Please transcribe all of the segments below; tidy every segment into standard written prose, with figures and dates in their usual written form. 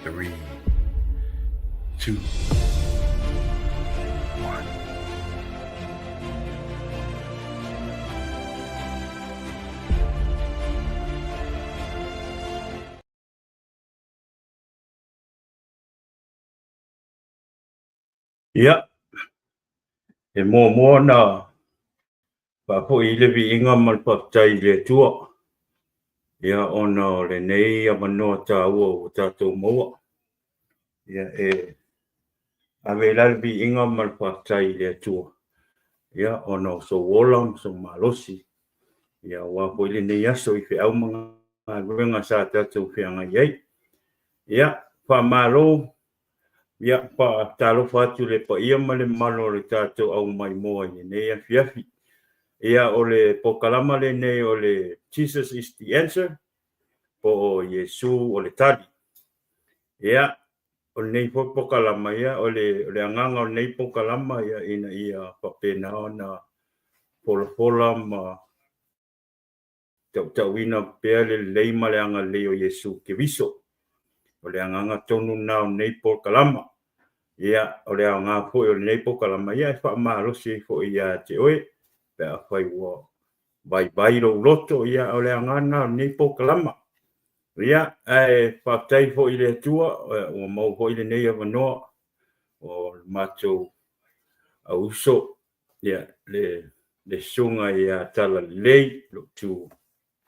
3, 2, 1. Ia, e muamua ona faafoi i le viiga ma le faafetai i le Atua, ia ona o lenei avanoa taua ua tatou maua. Ia e ave ai la le viiga ma le faafetai i le Atua, ia ona o sou ola ma sou malosi, ia aua foi lenei aso i feau ma galuega sa tatou feagai ai. Ia, faamalo Ia, faatalofa atu i le paia ma le mamalu o le tatou au maimoa i lenei afiafi. Ia, o le polokalama lenei o le Jesus is the Answer, po o Iesu o le Tali. Ia, o lenei foi polokalama, ia, o le, o le agaga o lenei polokalama, ia, ina ia faapena ona folafola ma tautauina pea le lelei ma le agalelei o Iesu Keriso. O le agaga tonu lena o lenei polokalama. Ia, o le aoga foi o lenei polokalama, ia e faamalosi ai foi ia te oe, pe afai ua vaivai lou loto, ia o le aoga lena o lenei polokalama. Ia, ae faafetai foi i le Atua, ua maua foi lenei avanoa o le matou auuso, ia, le le susuga ia Talalelei, lou tu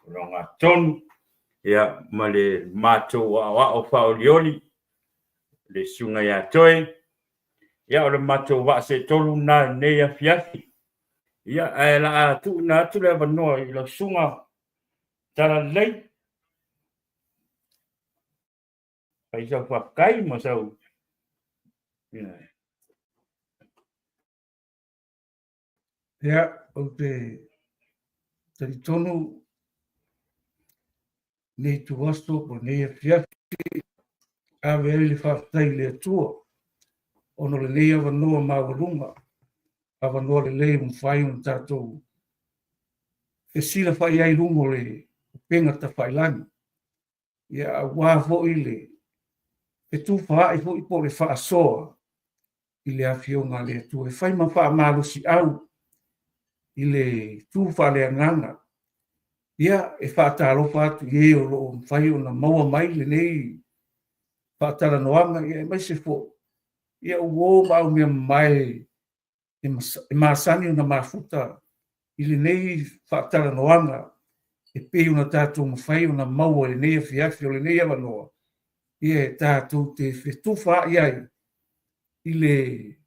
logatonu, ia, ma le matou aoao faaolioli, le susuga ia Toe, ia, o le matou vaa seetolu lena i lenei afiafi. Ia, ae o le a tuuina atu le avanoa i lau susuga Talalelei, fai sau faafetai ma sau... Ia. Ia, ou te talitonu lenei ituaso po o lenei afiafi, ave ai le faafetai i le Atua ona o lenei avanoa maualuga, avanoa lelei ua mafai ona tatou fesilafai ai i luga o le upega tafailagi. Ia, aua foi le fetufaai foi po o le faasoa i le Afioga a le Atua e fai ma faamalosiau i le itu faaleagaga. Ia, e faatalofa atu i e o lo o mafai ona maua mai lenei faatalanoaga, ia aemaise foi ia uo ma aumea mamae e masani ona mafuta i lenei faatalanoaga e pei ona tatou mafai ona maua i lenei afiafi o lenei avanoa, ia e tatou te fetufaai ai i le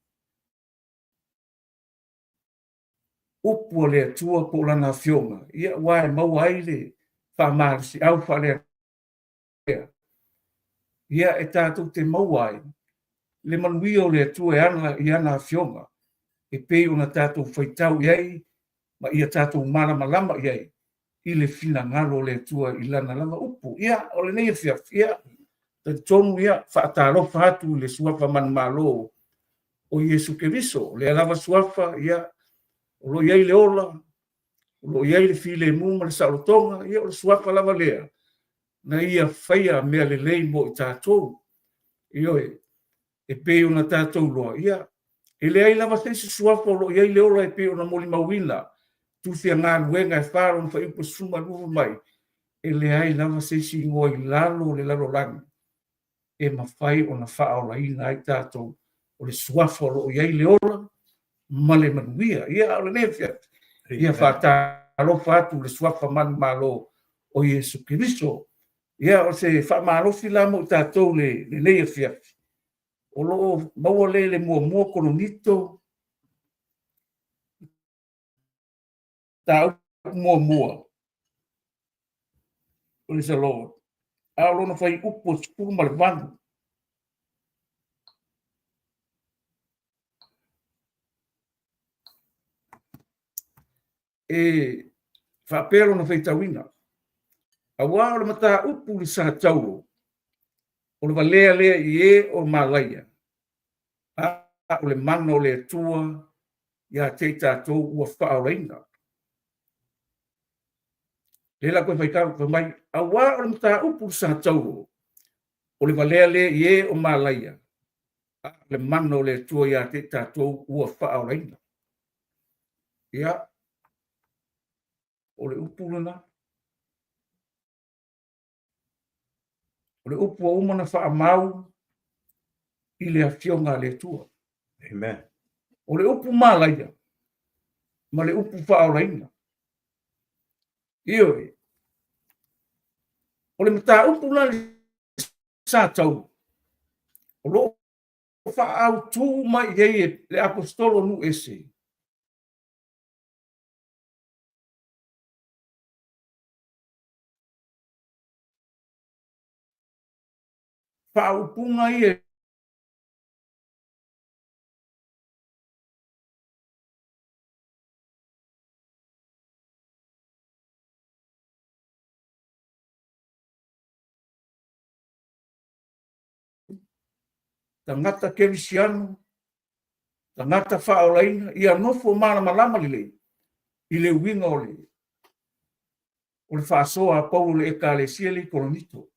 upu a le Atua po o Lana Afioga, ia aua e maua ai le faamalosiau faaleagaga, ia e tatou te maua ai le manuia o le Atua e ala i ana Afioga, e pei ona tatou faitau i ai ma ia tatou malamalama i ai i le finagalo o le Atua i Lana lava upu. Ia, o lenei afiafi, ia, talitonu, ia, faatalofa atu i le Suafa manumalo o Iesu Keriso. O lea lava Suafa, ia, o lo o i ai le ola, o lo o i ai le filemu ma le saolotoga, ia, o le Suafa lava lea, na ia faia mea lelei mo i tatou. Ioe, e pei ona tatou iloa, ia, e leai lava se isi suafa o lo o i ai le ola e pei ona molimauina tusi a galuega e fa lona fuaiupu 12 mai, e leai lava se isi igoa i lalo o le lalolagi e mafai ona faaolaina ai tatou, o le suafa o lo o i ai le ola ma le manuia. Ia, a o lenei afiafi, ia faatalofa atu i le suafa manumalo o Iesu Keriso. Ia, o se faamalosi la mo i tatou lenei afiafi, o lo o maua lea i le muamua Korinito mataupu muamua. Praise the Lord. A o lona fuaiupu 18. E faapea lona faitauina, Aua o le mataupu i le sa taulo, o le valea lea i e o malaia, a o le mana o le Atua ia te i tatou ua faaolaina. Lea la koe faitau, fai mai, aua o le mataupu i le sa taulo, O le valea lea i e o malaia, a o le mana o le Atua ia te i tatou ua faaolaina. Ia, o le upu lena. O le upu ua uma ona faamau i le Afioga a le Atua. Amen. O le upu malaia ma le upu faaolaina. Ioe. O le mataupu la sa tau, o lo o faaautu mai i ai e le Aposetolo nuu ese, faaupuga ia tagata kerisiano, tagata faaolaina, ia nofo malamalama lelei i le uiga o le o le faasoa a Paulo i le Ekalesia lea i Korinito.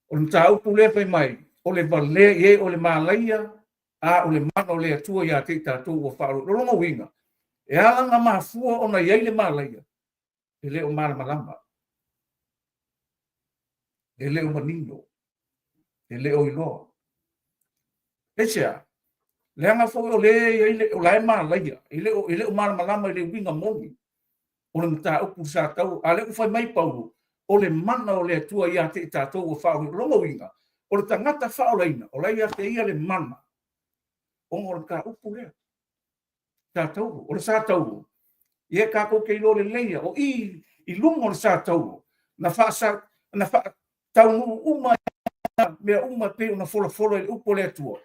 O le mataupu lea fai mai, o le valea i e o le malaia, a o le mana o le Atua ia te i tatou ua faaoloolo. O lona uiga, e ala ona mafua ona i ai le malaia, e le o malamalama, e le o manino, e le o iloa. Aisea? Leaga foi o lea e i ai le, o la e malaia, e le o, e le o malamalama i le uiga moni o le mataupu sa tau, a lea ua fai mai Paulo, o le mana o le Atua ia te i tatou ua faaolaina. O lona uiga, o le tagata faaolaina, o la e ia te ia le mana ona o le mataupu lea. Sa tauo, o le sa tauo. Ia tatou te iloa lelei o i i luga o le sa tauo, na faasa, na faataunuu uma mea uma pei ona folafola i le upu a le Atua,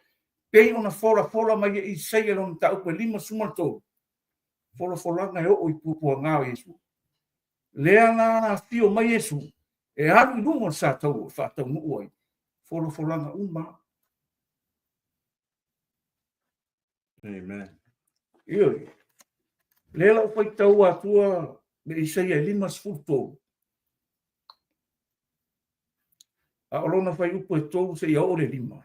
pei ona folafola mai e Isaia lona mataupu e 53, folafolaga e oo i puapuaga o Iesu. Lea la na afio mai Iesu e alu i luga o le sa tauo e faataunuu ai folafolaga uma. Amen. Ioe. Lea la ua faitau atua le Isaia e 53. A o lona fuaiupu e 3 seia oo le 5.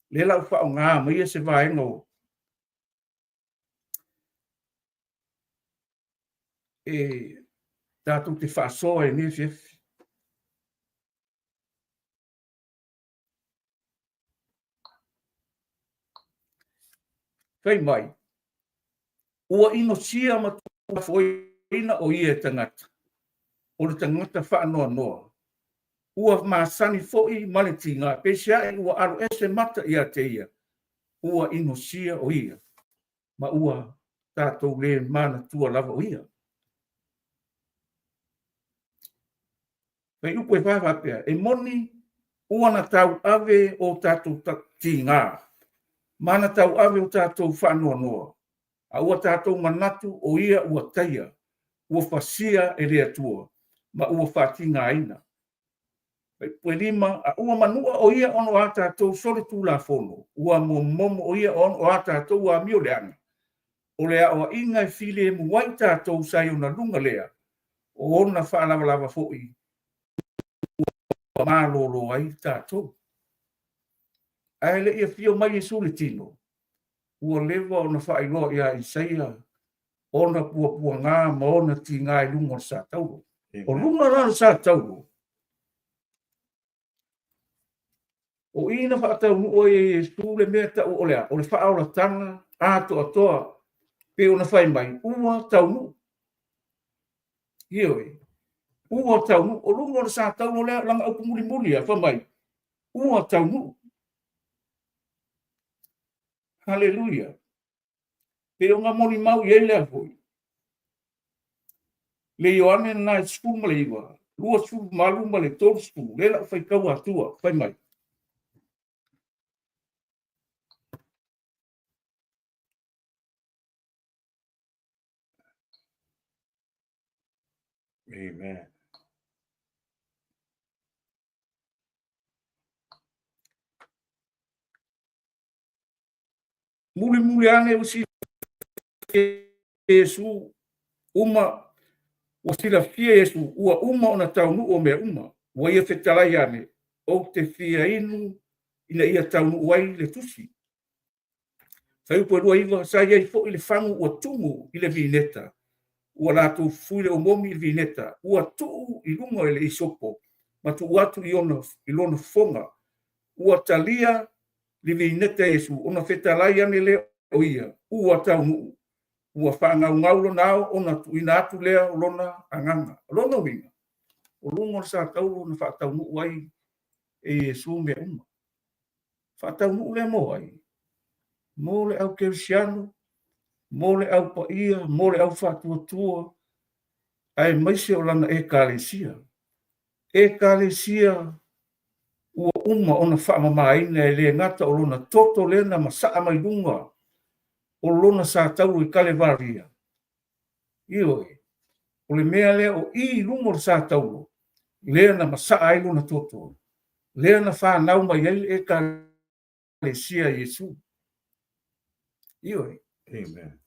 Lea la ua faaaoga mai se vaega o e tatou te faasoa i lenei afiafi. Fai mai, ua inosia ma tuulafoaina o ia e tagata, o le tagata faanoanoa. Ua masani foi ma le tiga, peiseai ua aloese mata ia te ia, ua inosia o ia, ma ua tatou le manatua lava o ia. Fuaiupu e fa faapea, e moni ua na tauave o tatou tiga, ma na tauave o tatou faanoanoa, a ua tatou manatu o ia ua taia, ua fasia e le Atua, ma ua faatigaina. Fuaiupu e 5, a ua manua o ia ona o a tatou solitulafono, ua momomo o ia ona o a tatou amio leaga, o le aoaiga e filemu ai tatou sa i ona luga lea, o ona faalavalava foi ua malolo ai tatou. Ae le i afio mai Iesu i le tino, ua leva ona faailoa ia Isaia ona puapuaga ma ona tiga i luga o le sa tauro. O luga la o le sa tauro, o i na faataunuu ai e Iesu le mea tau o le a? O le faaolataga atoatoa, pei ona fai mai, ua taunuu. Ioe, ua taunuu. O luga o le sa tauro lea, lana upu mulimuli lava, fai mai, ua taunuu. Haleluia. Pei ona molimau i ai lea foi. Le Ioane lena e 19, 28 ma le 30, lea la ua faitau atua, fai mai. Amen. Mulimuli ane ua silafia Iesu uma, ua silafia Iesu ua uma ona taunuu o mea uma. Ua ia fetalai ane, Ou te fia inu ina ia taunuu ai le tusi. Fuaiupu e 29, sa i ai foi le fagu ua tumu i le vineta, ua latou fufui le omomi i le vineta, ua tuu i luga i le isopo ma tuu atu i ona i lona fofoga. Ua talia le vineta e Iesu, ona fetalai ane lea o ia, ua taunuu, ua faagaugau lona ao ona tuuina atu lea o lona agaga. O lona uiga, o luga o le satauro na faataunuu ai e Iesu mea uma. Faataunuu lea mo ai? Mo le au kerisiano, mo le au paia, mo le au faatuatua, aemaise o lana ekalesia. Ekalesia ua uma ona faamamaina e le gata o lona toto lea na masaa mai luga o lona satauro i Kalevaria. Ioe, o le mea lea o i i luga o le satauro, lea na masaa ai lona toto, lea na fanau mai ai le Ekalesia a Iesu. Ioe. Amen.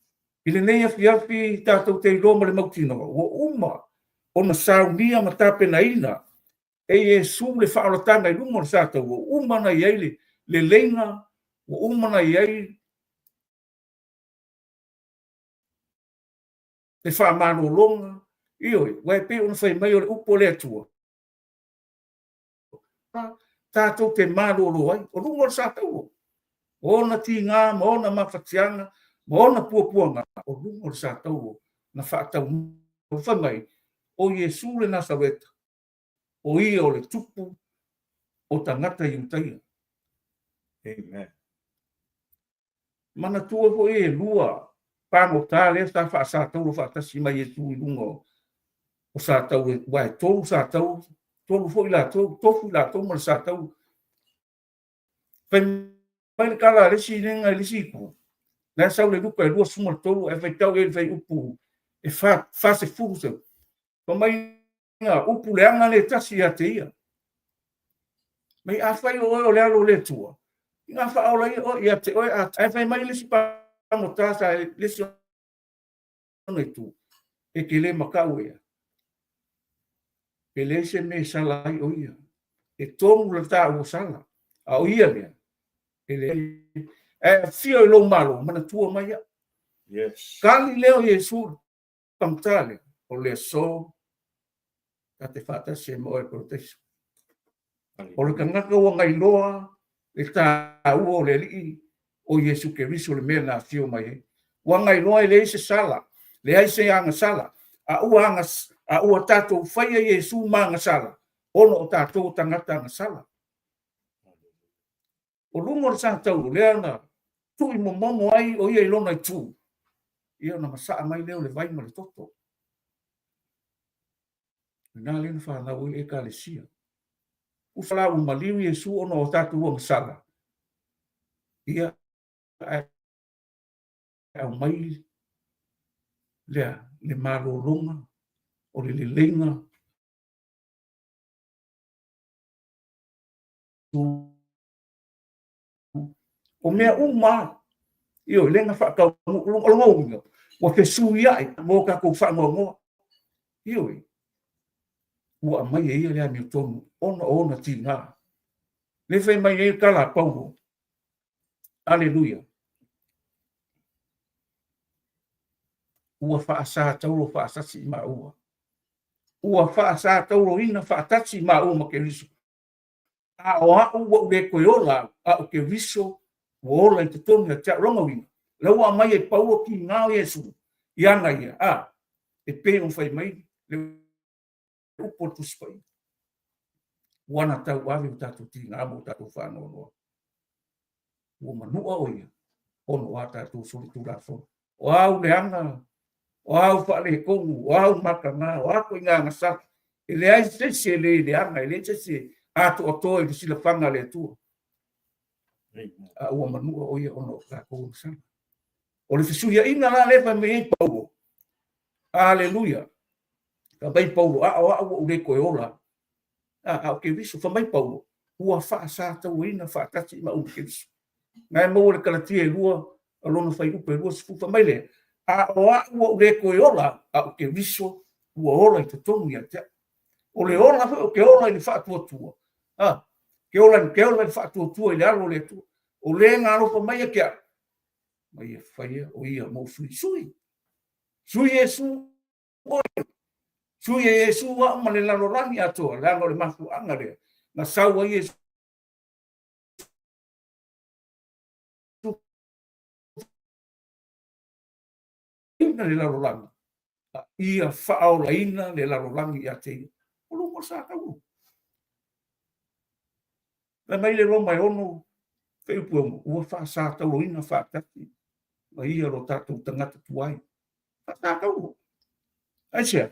I lenei afiafi tatou te iloa ma le mautinoa, ua uma ona saunia ma tapenaina e Iesu le faaolataga i luga o le satauro, ua uma ona i ai le leleiga, ua uma ona i ai le faamalologa, ioe, aua e pei ona fai mai o le upu a le Atua, tatou te malolo ai, o luga o le satauro, o ona tiga ma ona mafatiaga ma ona puapuaga, o luga o le satauro na faataunuu. Fai mai, o Iesu le Nasareta, o ia o le tupu o tagata Iutaia. Amen. Manatua foi e lua pagota lea sa faasatauro faatasi mai Iesu i luga o satauro, aua e tolu satauro, tolu foi latou, tofu latou ma le satauro. Fai mai le tala a le isi lega i le isi itu, na e sau le Luka e 23 ae faitau i ai le fuaiupu e 40 seu. Fai mai na upu leaga le tasi ia te ia. Mai afai o oe o le alo o le Atua, ina faaola ia oe ia te oe, ae fai mai le isi pagota sa le isi ona itu, e te le matau ea, e leai se mea e sala ai o ia. E tonu le taua sala, a o ia lea, e leai. Ae afio i lou malo, manatua mai au. Yes. Tali lea o Iesu pagota lea, o le aso ta te faatasi ai ma oe i le parataiso. O le tagata ua gailoa le taua o le Alii o Iesu Keriso le mea na afio mai ai. Ua gailoa e leai se sala, leai se agasala, a ua, agas, a ua tatou faia Iesu ma agasala, ona o tatou o tagata agasala. O luga o le satauro, lea na tui momomo ai o ia i lona itu, ia ona masaa mai lea o le vai ma le toto. Lena lea na fanau ai le Ekalesia. Usa la ua maliu Iesu ona o tatou agasala, ia ae aumai lea le malologa o le leleiga O mea uma lava, ioe, lea na faataunuu, o lona uiga, ua fesuiai mo tatou faanoanoa. Ioe, ua aumai e ia le amiotonu ona o ona tiga. Lea fai mai ai le tala a Paulo, Aleluia, ua faasatauro faatasi i maua, ua faasatauroina faatasi i maua ma Keriso. A o au ua ou le toe ola au, a o Keriso ua ola i totonu ia te au. Lona uiga, la ua aumai e Paulo tiga o Iesu i ana ia, a, e pei ona fai mai le upu o le Tusi Paia. Ua na tauave o tatou tiga ma o tatou faanoanoa. Ua manua o ia, ona o a tatou solitulafono. O au leaga, o au faaletonu, o au mataga, o a ituaiga agasala. E leai se isi e le leaga, e leai se isi e atoatoa i le silafaga a le Atua. A ua manua o ia ona o tatou agasala. O le fesuiaiga la lea fai mai ai Paulo, Aleluia. Fai mai Paulo, a o au ua ou le toe ola, a o Keriso. Fai mai Paulo, ua faasatauaina faatasi ma au ma Keriso. Na e maua le Kalatia e lua, o lona fuaiupu e 20, fai mai lea, a o au ua ou le toe ola, a o Keriso ua ola i totonu ia te au. O le ola foi ou te ola i le faatuatua, a, Ke ola ke ola i le faatuatua i le alo o le Atua. O le na alofa mai ia te au, ma ia faia o ia mou sui. Sui. Sui Iesu oe. Sui e Iesu au ma le lalolagi atoa, leaga o le mafuaaga lea. Na sau ai Iesu ina le lalolagi, a ia faaolaina le lalolagi ia te ia. O luga o sa taulu. Fai mai le Roma e 6, fuaiupu e 6, ua faasatauaina faatasi ma ia lo tatou tagata tuai. Faasatauro. Aisea?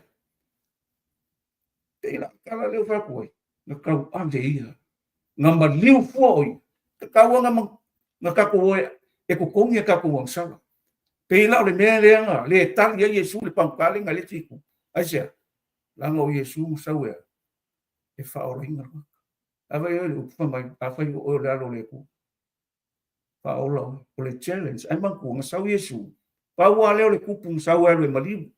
Pei la tala lea ua fai atu ai, na tauave ia, na maliu fua o ia. Tatau lava na tatou o e totogi a tatou agasala. Pei la o le mea lea na le tali ai Iesu i le pagota lea na i le isi itu. Aisea? Leaga o Iesu na sau e a? E faaolaina le tagata. A fai oe le upu, fai mai, afai o oe o le Alo o le Atua, faaola oe. O le challenge. Ae manatua, na sau Iesu, pau lava lea o le tupu na sau ai alu e maliu.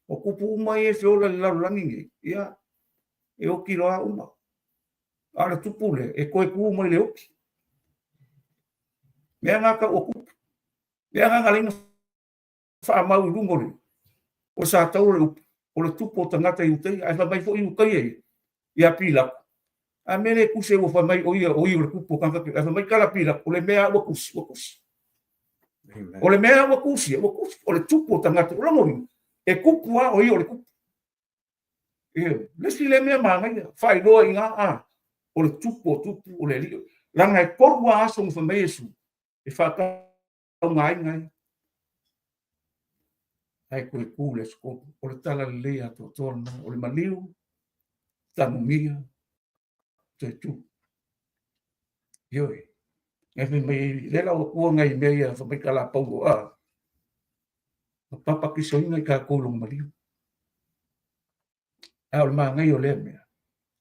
O tupu uma ia e feola i le lalolagi nei, ia, e oti loa uma. A o le tupu lea, e toe tu mai le oti. Mea na tau o tupu. Mea na na ala ai ona faamau i luga o le o sa tau o le upu, o le tupu o tagata i Iutaia. Ae fai mai foi Iutaia ia, ia Pilato, a mea le tusi ua fai mai o ia o ia o le tupu o tagata. Ae fai mai tala Pilato, o le mea ua tusi, ua tusi. O le mea ua tusi, ua tusi, o le tupu o tagata. O lona uiga, e tupu lava o ia o le tupu. Ioe. Le isi lea mea manaia, faailoa i ina, a, o le tupu o tupu o le Alii. Leaga e tolu lava aso na fai mai Iesu e faataugaina ai. Ae toe tu le aso tolu. O le tala lelei atoatoa lena. O le maliu, tanumia, toe tu. Ioe. Ngai fai mai, lea la ua tua ngai mea ia fai mai tala Paulo, a, na papatisoina i tatou i lona maliu. A o le manaia o lea mea,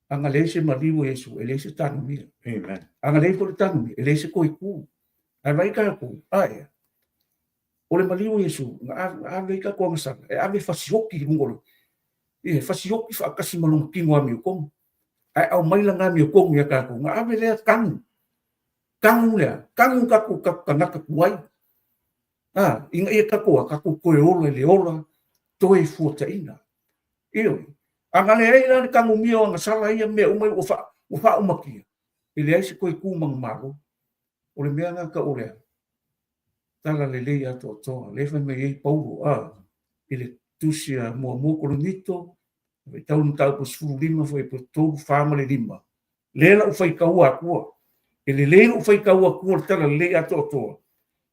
a na leai se maliu o Iesu, e leai se tanumia. Amen. A na leai foi le tanumia, e leai se toe tu. Ae vaai tatou, ae, o le maliu o Iesu, na ave ai tatou agasala, e ave fasioti i luga o le, e fasioti faatasi ma lona tino amiotonu. Ae aumai lana amiotonu ia tatou, na ave lea tanu, tanu lea, tanu tatou tagata tuai, a, ina ia tatou a, tatou toe ola i le ola toe fuataina. Ioe. A na leai la le tanumia o agasala ia mea uma ua fa, ua faaumatia, e leai se toe tu manumalo. O le mea lena tau o le tala lelei atoatoa, lea fai mai ai Paulo, a, i le tusi a muamua Korinito, faitau le mataupu 15 fuaiupu 3, 4 ma le 5, lea la ou faitaua atua. E lelei lou faitau atua le tala lelei atoatoa,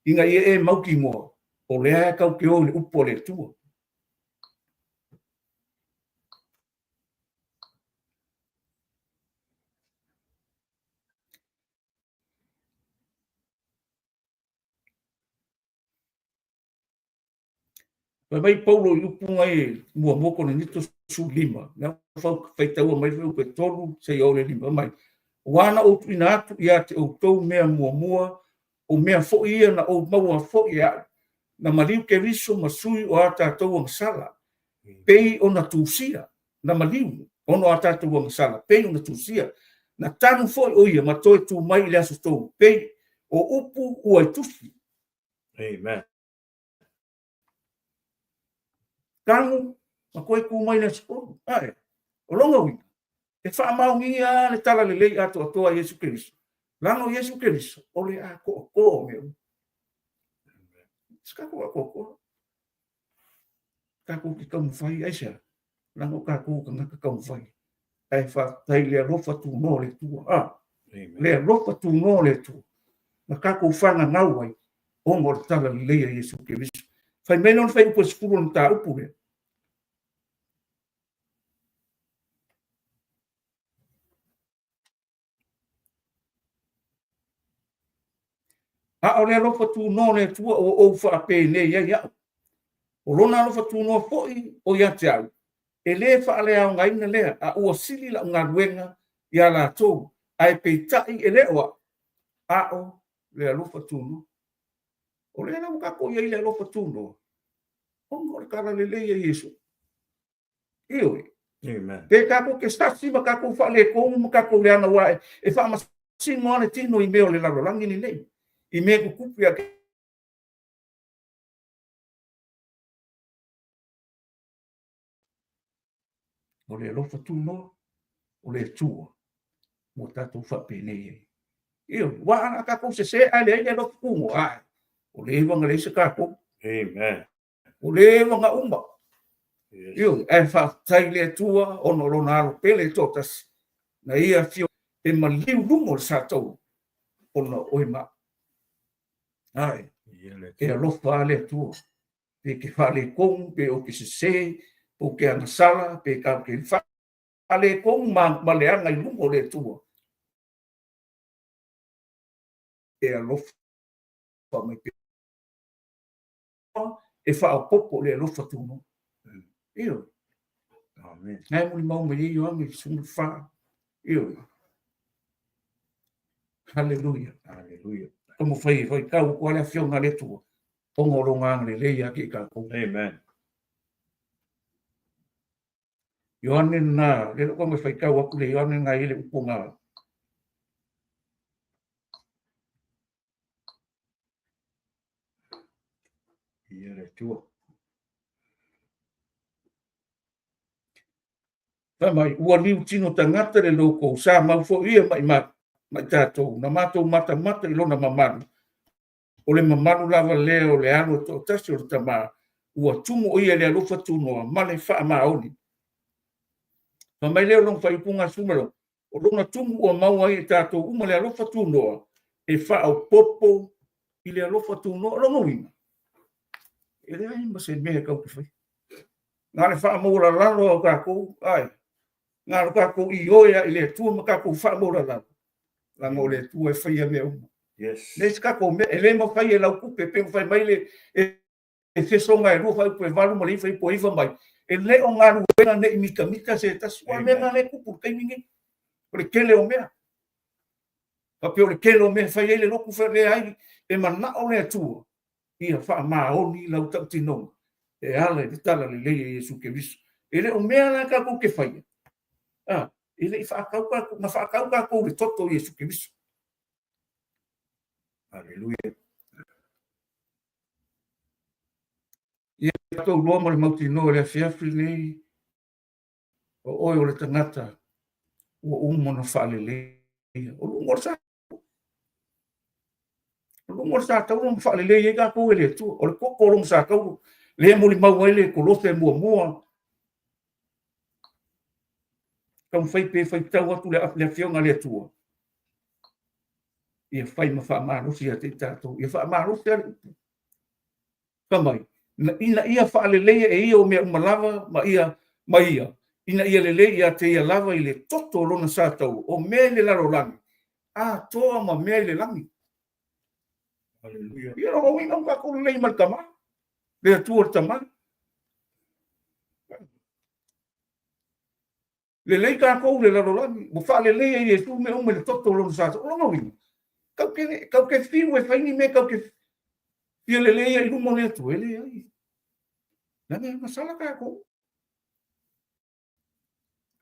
ina ia e mautinoa, o lea e tau te o i le upu a le Atua. Fai mai Paulo i upu ngai muamua Korinito 15, lea faitaua mai le fuaiupu e 3 seia oo i le 5, fai mai, Aua na ou tuuina atu ia te outou mea muamua, o mea foi ia na ou maua foi e au, na maliu Keriso ma sui o a tatou agasala, pei ona tusia, na maliu ona o a tatou agasala, pei ona tusia, na tanu foi o ia ma toe tu mai i le aso tolu, pei o upu ua i tusi. Amen. Tanu ma toe tu mai le aso tolu. Ae, o lona uiga, e faamaonia le tala lelei atoatoa a Iesu Keriso. Leaga o Iesu Keriso, o le atoatoa o mea uma. Se tatou atoatoa. Tatou te taumafai, aisea? Leaga o tatou o tagata taumafai. Ae faafetai i le alofa tunoa o le Atua. A, le alofa tunoa o le Atua. Na tatou fananau ai, ona o le tala lelei a Iesu Keriso. Fai mai lona fuaiupu e 10 o le mataupu lea. A o le alofa tunoa o le Atua ua ou faapenei ai au. O lona alofa tunoa foi o ia te au, e le faaleaogaina lea, a ua sili lau galuega iā latou, ae peitai e le o au, a o le alofa tunoa. O lea la ua tatou i ai i le alofa tunoa, ona o le tala lelei a Iesu. Ioe. Amen. Pe tatou te sasi ma tatou faaletonu ma tatou leaga aua e faamasino lava le tino i mea o le lalolagi lenei, i mea e tutupu ia te O le alofa tunoa o le Atua ua tatou faapenei ai. Ioe, aua a tatou sese ae leai le alofa tunoa, ae ua leva ona leai se tatou. Amen. Ua leva ona uma. Yes. Ioe, ae faafetai i le Atua ona o lona alo pele e toatasi, na ia afio e maliu luga o le sataua ona o oe ma au. Ae, e alofa lava le Atua. Pe te faaletonu, pe ou te sese, pe ou te agasala, pe tatou te faaletonu ma leaga i luma o le Atua, e alofa mai pea. E faaopoopo le alofa tunoa. Ioe. Amen. Na e molimau mai ai Ioane 14. Ioe. Haleluia. Haleluia. Taumafai e faitau atu lava le Afioga a le Atua, ona o lona agalelei ia te i tatou. Amen. Ioane na, le lou mai faitau atu le Ioane na i le upu na. Ia le Atua. Fai mai, ua liutino tagata le loukou, sa mau foi ia ma i tatou, na matou matamata i lona mamalu, O le mamalu lava lea o le Alo e toatasi o le Tama, ua tumu o ia i le alofa tunoa ma le faamaoni. Fai mai lea o lona faaiupuga 16, o lona tumu ua maua ai e tatou uma le alofa tunoa e faaopoopo i le alofa tunoa. O lona uiga, e leai ma se mea e tatou te faia. Na o le faamaualalalo lava o tatou, ae na o le tatou ioe lava i le Atua ma tatou faamaualalalo, leaga o le Atua e faia mea uma. Yes. Leai se tatou mea, e le mafai e lau tupe, pei ona fai mai le Efeso 2 fuaiupu e 8 ma le 9 fuaiupu e 9 mai, e le o galuega ne i mitamita se tasi. Aua o le mea lena lea e tupu i le taimi lenei, o le tele o mea. Faapea o le tele o mea e fai ai le lotu, leai, e manao le Atua ia faamaoni lau tautinoga e ala i le talalelei e Iesu Keriso. E le o mea la tatou te faia, a, e le i faatau tatou, na faatau tatou i le toto o Iesu Keriso. Aleluia. Ia tatou iloa ma le mautinoa i le afiafi lenei, o oe o le tagata ua uma ona faaleleia. O luga o le sa O luga o le satauro na faalelei ai tatou e le Atua. O le toto o lona satauro lea e molimau ai le Kolose muamua. Taumafai pe faitau atu le Afioga a le Atua. Ia fai ma faamalosi ia te i tatou. Ia faamalosi lava le upu. Fai mai, ina ia faaleleia e ia o mea uma lava ma ia ma ia, ina ia lelei ia te ia lava i le toto o lona satauro, o mea i le lalolagi, atoa ma mea i le lagi. Aleluia. Ia lona uiga ua tatou lelei ma le Tama, le Atua le Tama. Lelei tatou i le lalolagi, ua faaleleia e Iesu mea uma i le toto o lona satauro. O lona uiga, tatou te, tatou te fiu e fai ni mea tatou te fia lelei ai i luma o le Atua, e leai. Leaga e agasala tatou.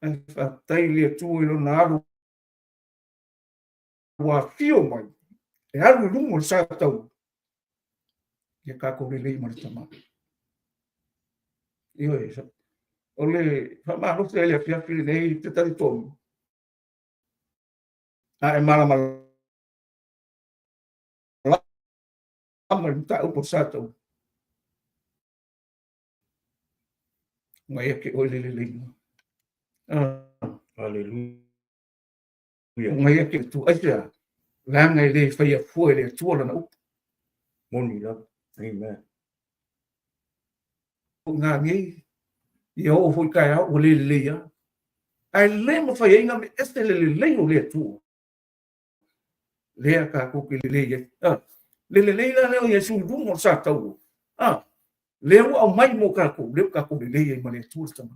Ae faafetai i le Atua i lona alo ua afio mai e alu i luga o le satauro, ia tatou lelei ma le Tama. Ioe, o le faamalosi ai le afiafi lenei te talitonu, a e malamalama i le mataupu o le satauro, ua ia te oe le leleiga. Aleluia. Ua ia te Atua. Aisea? Leaga e le faia fua e le Atua lana upu. Moni lava. Amen. Ngā nei, ia oo foi taeao ua le lelei lava. Ae le mafai ai ona aveese le lelei o le Atua. Lea tatou te lelei ai. Ah, le lelei la lea o Iesu i luga o le satauro. Ah, lea ua aumai mo tatou, lea ua tatou lelei ai ma le Atua le Tama.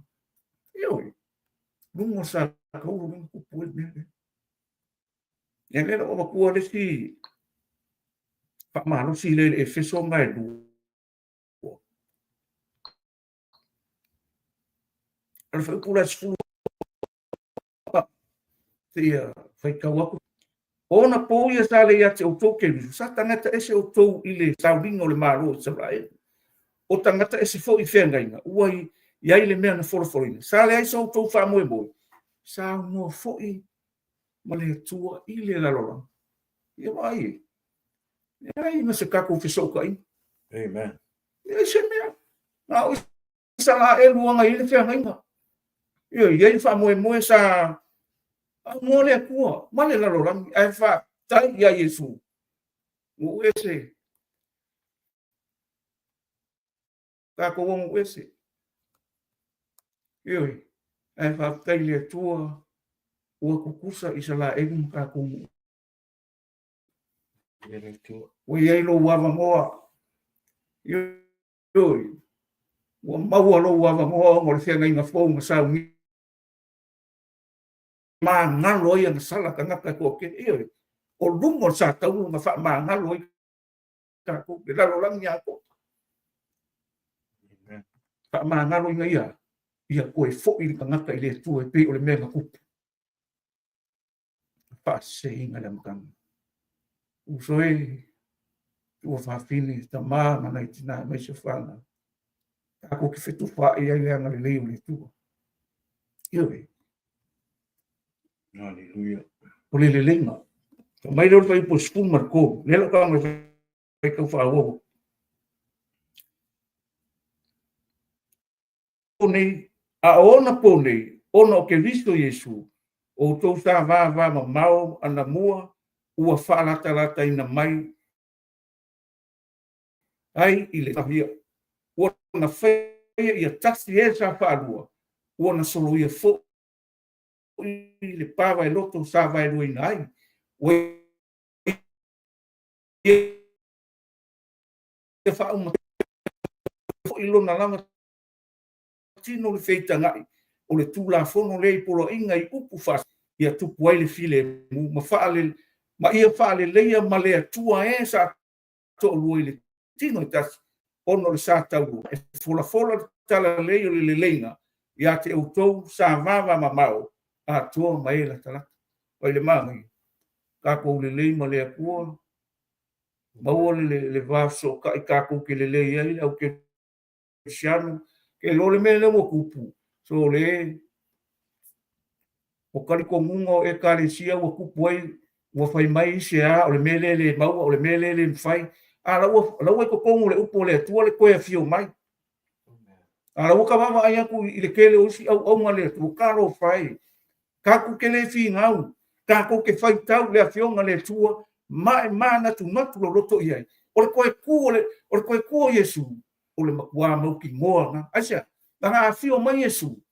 Ioe, luga o le satauro lea na tupu ai le mea lea. Ia lea ua avatua le isi faamalosi lea i le Efeso ma e lua. A o le fuaiupu la e 10 seia faitau atu. O ona po ia sa le ia te outou Keriso, sa tagata ese outou i le sauliga o le Malo o Isaraelu. O tagata ese foi i feagaiga, ua i ai le mea na folafolaina. Sa leai so outou faamoemoe, sa aunoa foi ma le Atua i le lalolagi. Ia vaai e, leai ma se tatou fesootaiga. Amen. Leai se mea. Na o Isaraelu na i ai le feagaiga. Ioe, i ai le faamoemoe sa aunoa le Atua ma le lalolagi, ae faafetai ia Iesu, nuu ese, tatou o nuu ese. Ioe, ae faafetai i le Atua ua tutusa Isaraelu ma tatou nuu. Ua i ai lou avanoa. Ioe, ua maua lou avanoa ona o le feagaiga fou na saunia. Magalo ai agasala tagata e toatele. Ioe, o luga o le satauro na faamagalo ai tatou, le lalolagi atoa. Faamagaloina ia, ia toe foi le tagata i le Atua e pei o le mea na tupu. Faaseseina i le amataga. Uso e, ua fafine, tama ma nai tina aemaise o fanau. Tatou te fetufaai ai le agalelei o le Atua. Ioe. Haleluia. O le leleiga. Fai mai lea o le fuaiupu 13, lea la o tago e faitau faaauau. Nei, a o ona po nei, ona o Keriso Iesu, outou sa vavamamao anamua ua faalatalataina mai ai i le ia, ua na faia ia tasi e sa faalua, ua na soloia foi le pa vaeloto sa vaeluaina ai, ua ia faauma foi lona lava tino le feitaga'i o le Tulafono lea i poloaiga i upu faasese ia tupu ai le filemu ma faale, ma ia faaleleia ma le Atua e sa toalua i le tino e tasi ona o le sa taulua e folafola le talalelei o le leleiga ia te outou sa vavamamao atoa ma e latalata. Oi le manaia, tatou lelei ma le Atua, maua le, le va fesootai tatou te lelei ai le au kerisiano. Ke iloa le mea lea ua tupu, so le o talitonuga o Ekalesia ua tupu ai, ua fai mai isi a o le mea lea e le maua, o le mea lea e le mafai. A la ua, la ua i totonu o le upu a le Atua le toe afio mai. A la ua ta vaavaai atu i le tele o isi auauna a le Atua, talofa e. Tatou te le finau, tatou te faitau i le Afioga a le Atua ma e manatunatu loloto i ai. O le toe tu o le, o le toe tu o Iesu, o le matuā mautinoa lena. Aisea? Leaga a afio mai Iesu,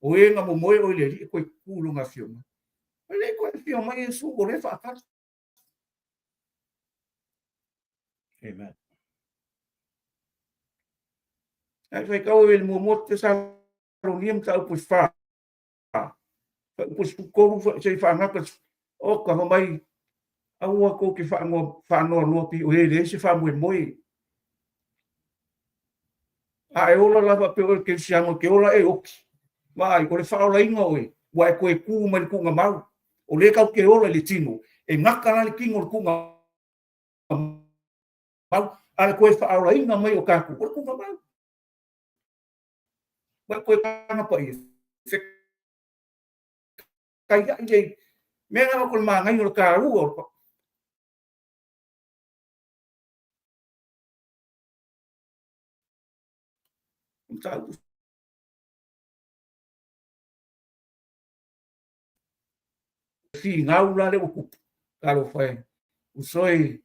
o e na momoe oe i le Alii e toe tutu i lona afio mai. E le toe afio mai Iesu, o lea e faatali. Amen. Ae faitau e le muamua Tesalonia mataupu e 4. Fuaiupu 13 se i faagata o ka fai mai aua tou te faanoanoa pei o e leai se faamoemoe. A e ola lava pei o le kerisiano e te ola e oki. Vaai, o le faaolaina oe, ua e toe tu mai le tuugamau. O lea tatou te ola i le tino, e gata la le tino i le tuugamau, a le toe faaolaina mai o tatou, o le tuugamau. Ua e toe taga paia, fekaiai lea i mea na o le manaia o le taua o le mataupu. Finau la lea ua tupu. Talofa e, uso e,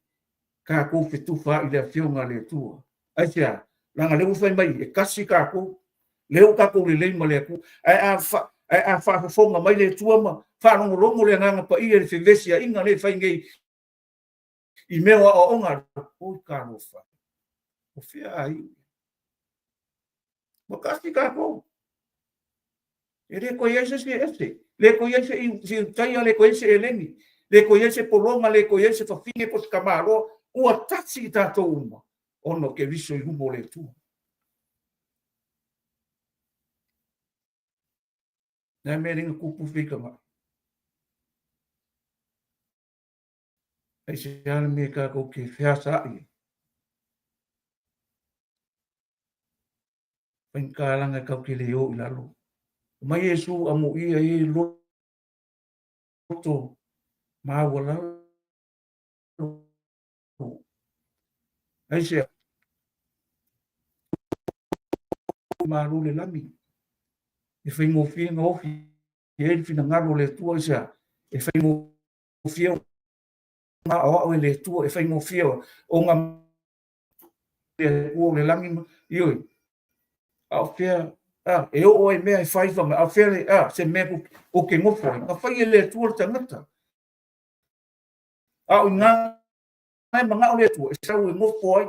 tatou fetufaai i le Afioga a le Atua. Aisea? Leaga lea ua fai mai e tasi tatou, lea ua tatou lelei ma le Atua. Ae a, fa, ae a faafofoga mai le Atua ma faalogologo le Agaga Paia i le fevesiaiga lea e fai nei i mea o aoaoga, oi talofa, o fea a iu? Ua tasi tatou. E le toe i ai se isi e ese. Le toe i ai se Iutaia, le toe i ai se Eleni, le toe i ai se pologa, le toe i ai se fafine po o se tamaloa. Ua tasi i tatou uma ona o Keriso i luma o le Atua. Le a mea le nga kupu feikamaʻi. Aisea le mea kākou ke feasaʻi ai. Faigata e kau ke le o i lalo. Mai Iesu amuia i loto maualalo. Aisea? Malo le lagi. E faigofie na ofi ai le finagalo o le Atua. Aisea? E faigofie ona aoao e le Atua, e faigofie ona le Atua o le lagi ma ioe. A o fea a, e oo ai mea e fai fa a o fea le a se mea o ke nofo ai. Na fai e le Atua le tagata. A o ina e manao le Atua e sau e nofo ai.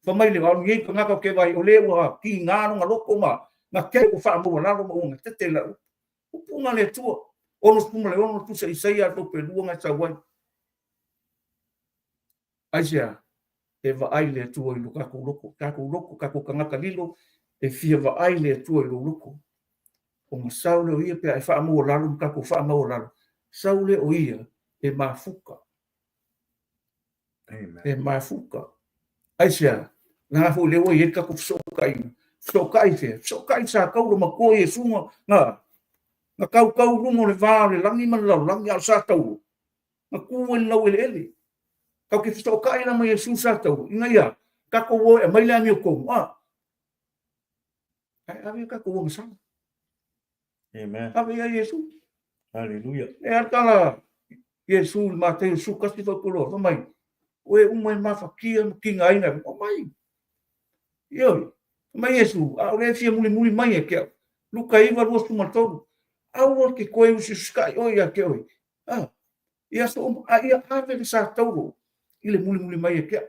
Fa mai le, a o lenei tagata o ke vai o le ua kīgā lona loto ma na keu ua faamaualalo ma ua gatete lau upu. Upu na le Atua. 66 tusa Isaia a le lua na e sau ai. Aisea? E vaai le Atua i lo tatou loto. Tatou loto, tatou tagata lilo, e fia vaai le Atua i lou loto. Ona sau lea o ia pe a e faamaualalo ma tatou faamaualalo, sau lea o ia e mafuta. Amen. E mafuta. Aisea? Leaga foi lea ua i ai le tatou fesootaiga. Fesootai fea? Fesootai sa taula matua Iesu na, na, na tautau i luga o le va o le lagi ma le lalolagi, a o sa taula, na tu ai i le laueleele. Tatou te fesootai la ma Iesu sa taula, ina ia tatou o e aumai le amiotonu, a. Ae ave tatou agasala. Amen. Ave ia Iesu. Hallelujah. E a tala Iesu i Mateo 11 fuaiupu 2, fai mai, o e uma e mafatia ma tigaina, omai. Ioe, fai mai Iesu, a o le fia mulimuli mai ia te au. Luka 9, 23, aua ke koe usiusikai oe ia te oe. Ah, i aso uma, a ia ave le sa tauro i le mulimuli mai ia te au.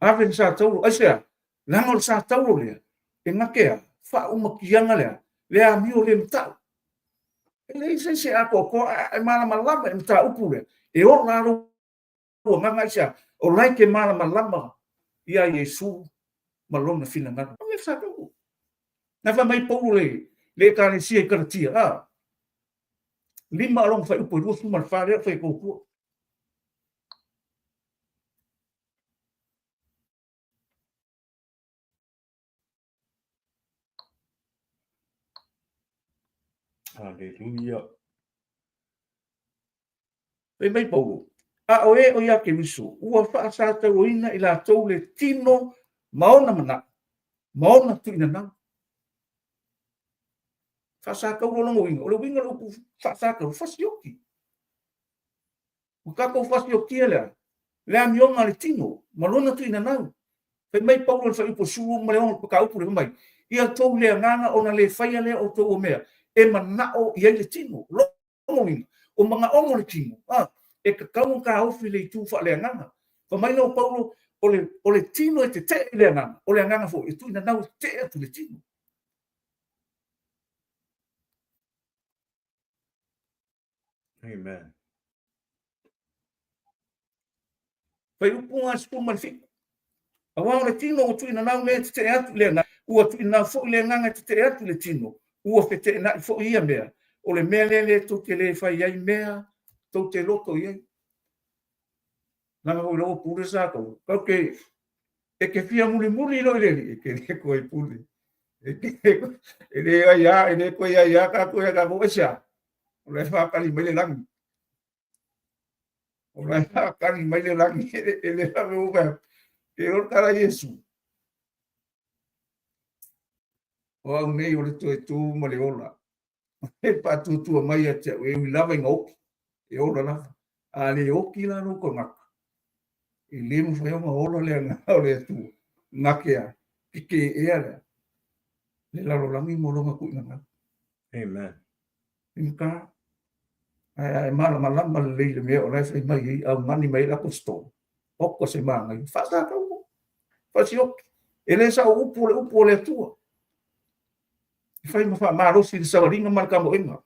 Ave le sa tauro, aisea, leaga o le sa tauro lea, e gate a, faaumatiaga lea, le amio le matau. E leai se isi e atoatoa, a e malamalama i le mataupu lea, e ola lou agaga aisea, o la e te malamalama iā Iesu ma lona finagalo. Ave le sa tauro. Na fai mai Paulo le, le ekalesia i Kalatia, a, lima a lona fuaiupu e 24 lea o fai e tou Haleluia. Fai mai Paulo, a o e o ia Keriso, ua faasatauaina i latou le tino ma ona manaʻo, ma ona tuuinanau. Faasataulo lona uiga, o le uiga o le upu faasataulo, fasioki. Ua tatou fasiokia lea, le amioga a le tino ma lona tuuinanau. Fai mai Paulo i le fuaiupu 16 mataupu lea, fai mai, Ia outou le agaga ona le faia lea outou o mea e manao i ai le tino. Lona uiga, o manaoga o le tino, a, e tatau ona taofi le itu faaleagaga. Fai mai lea o Paulo, o le, o le tino e tetee i le agaga, o le agaga foi e tuuinanau e tetee atu i le tino. Amen. Fuaiupu 17. Aua o le tino ua tuuinanau lea e tetee atu i le agaga, ua tuuinanau foi le agaga e tetee atu i le tino, ua feteenai foi ia mea. O le mea lea lea tou te le fai ai mea tou te loto i ai. Leaga foi la ua pule sa tou. Kau ke, e ke fia mulimuli loa i le Alii, e ke le koe pule. E ke, e le ai a, e le koe ai a tatou ia tatou, aisea? O la e whākari mai le langi. O la e whākari mai le langi, e le whame o mea. Ke ora tara Iesu. O au nei o le toe tū ma le ola. E pātuatua mai ia te au, e ui lava i ngā oki. E ola lava. A le oki la lou tagata, e le mawhai ona ola le agaga o le Atua. Ngake a, ke ke ea lea, le lalolagi mo lona tuuina. Amen. Inka, ae a e malamalama lelei i le mea o la e fai mai ai, augani mai ai le aposetolo, oka se manaia, faasatau, faasioki. E le sao upu o le upu o le Atua. E fai ma faamalosi i le savaliga ma le kamoega.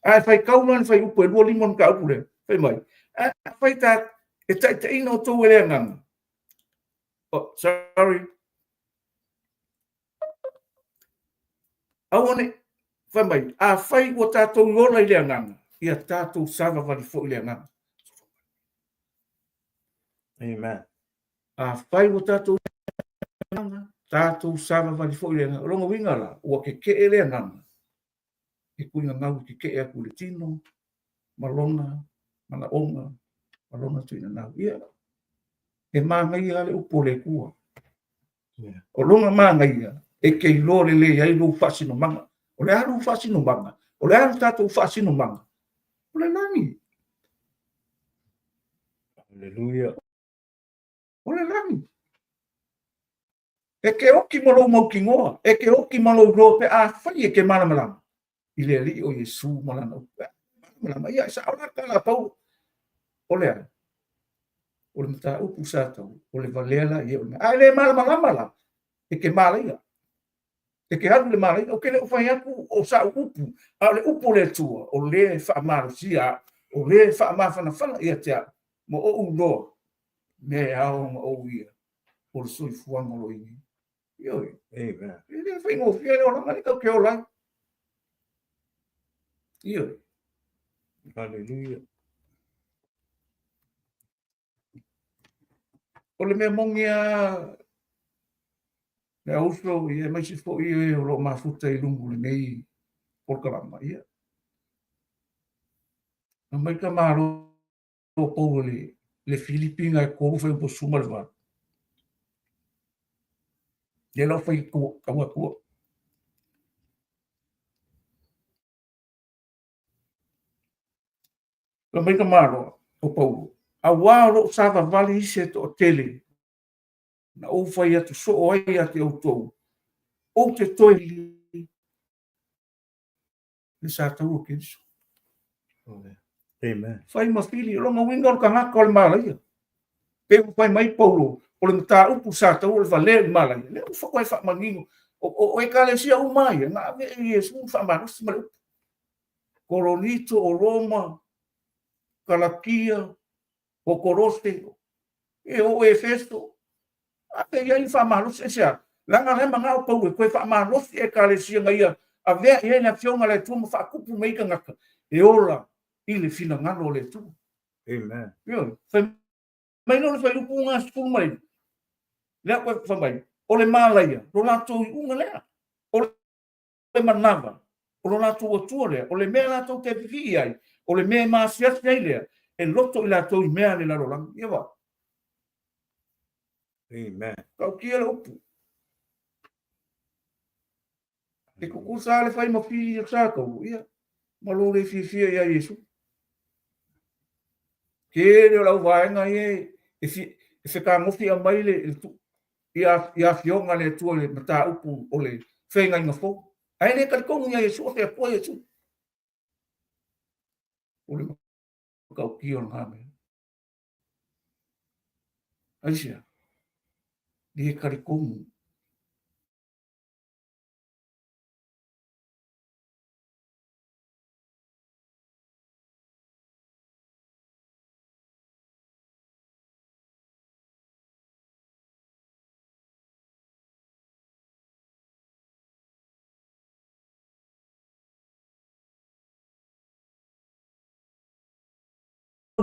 A e faitau la le fuaiupu e 25 o le mataupu lea, fai mai, ae afai ta e taitaiina outou e le agaga. Oh, sorry. Aua ne fai mai, afai ua tatou ola i le agaga, ia tatou savavali foi i le agaga. Amen. Afai ua tatou agaga, tatou savavali foi i le agaga. O lona uiga la, ua keke'e le agaga, e tuigagau e keke'e atu i le tino ma lona manaoga ma lona tuinanau. Ia, e manaia lava le upu o le Atua. O lona manaia, e te iloa lelei ai lou faasinomaga. O le a lou faasinomaga? O le a le tatou faasinomaga? O le lagi. Haleluia. O le lagi. E te oki ma lou mautinoa, e te oki ma lou iloa pe afai e te malamalama i le Alii o Iesu ma lana upu. Malamalama, ia, e sao la tala a Paulo. O le a? O le mataupu sa tau, o le valea la ia o le mea. A e le malamalama la, e te malaia. E te alu i le malaia. Ou te le o fai atu o sa'u upu, a o le upu o le Atua, o lea e faamalosia au, o lea e faamafanafana ia te au, ma ou iloa, mea e ao ona ou ia, o le soifuaga o lo o i ai nei. Ioe. Amen. E le faigofie le olaga lea tatou te ola ai. Ioe. Hallelujah. O le mea moni lava, le auso, ia aemaise foi e o lo o mafuta i luga o lenei polokalama, ia. Aumai ka malo o Paulo i le Filipiga e 3 fuaiupu 18. Lea la ua fai tau atua. Fai mai ka malo o Paulo, auā o lou savavali isi e toatele, na ou fai atu soo ai ia te outou, ou te toe le sa tau o Keriso. Amen. Fai ma fili, o lona uiga o le tagata o le malaia. Pe ua fai mai Paulo, o le mataupu sa tau o le valea i le malaia, lea ua faatoa faamanino. O ekalesia uma ia, na ave e Iesu le faamalosi ma le upu. Koronito, o Roma, Kalatia, o Kolose, e o Efeso, ave i ai le faamalosi. Aisea? Leaga la e manao Paulo e toe faamalosi ekalesia na ia avea i ai le Afioga a le Atua ma faatupu mai ai tagata e ola i le finagalo o le Atua. Amen. Ioe. Fai mai lea o le fuaiupu 19, lea koe fai mai, o le malaia, lo latou iuga lea. O le manava, o lo latou atua lea, o le mea latou te vivii ai, o le mea e maasiasi ai lea, e loto i latou i mea a le lalolagi. Ia va. Amen. Tautia le upu. E tutusa le fai ma fili o tatou, ia, ma lou le fiafia ia Iesu. Tele o le auvaega ia e, e fetagofi aumai le, le tu, i afioga a le Atua i le mataupu o le feagaiga fou. Ae le talitonu ia Iesu o se Atua Iesu. O le matautia o lena mea. Aisea? Le talitonu.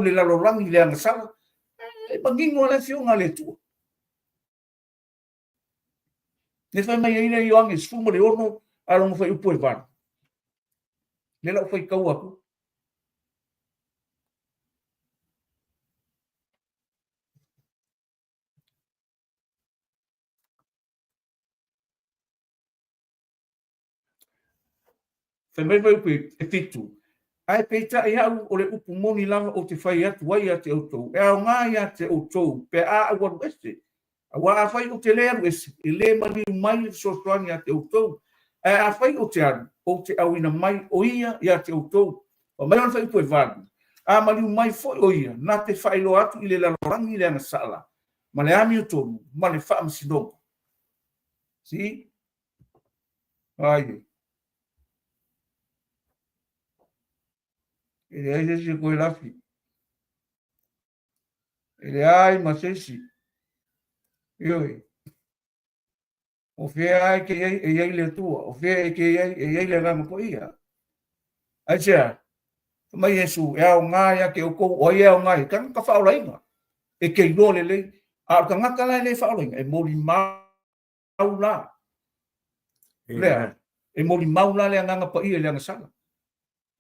Le lalolagi le agasala, e manino le afioga a le Atua. Le fai mai ai le Ioane 16 a lona fuaiupu e 8. Lea la ua faitau atu. Fai mai fuaiupu e 7, Ae peitai au o le upu moni lava ou te fai atu ai ia te outou, e aoga ia te outou pe a ou alu ese. Aua afai ou te lē alu ese, e lē maliu mai le fesoasoani ia te outou. Ae afai ou te alu, ou te auina mai o ia ia te outou. Fai mai lona fuaiupu e 8, A maliu mai foi o ia, na te faailoa atu i le lalolagi le agasala, ma le amiotonu, ma le faamasinoga. See? Ai. E leai se isi e toe lafi. E leai ma se isi. Ioe. O fea e ke i ai, e i ai le Atua. O fea e ke i ai, e i ai le Agaga Paia. Aisea? Fai mai Iesu, e aoga ia te outou, o ai e aoga ai? Tagata faaolaina, e te iloa lelei. A o le tagata la e le faaolaina, e molimau la. Lea, e molimau la le Agaga Paia i le agasala.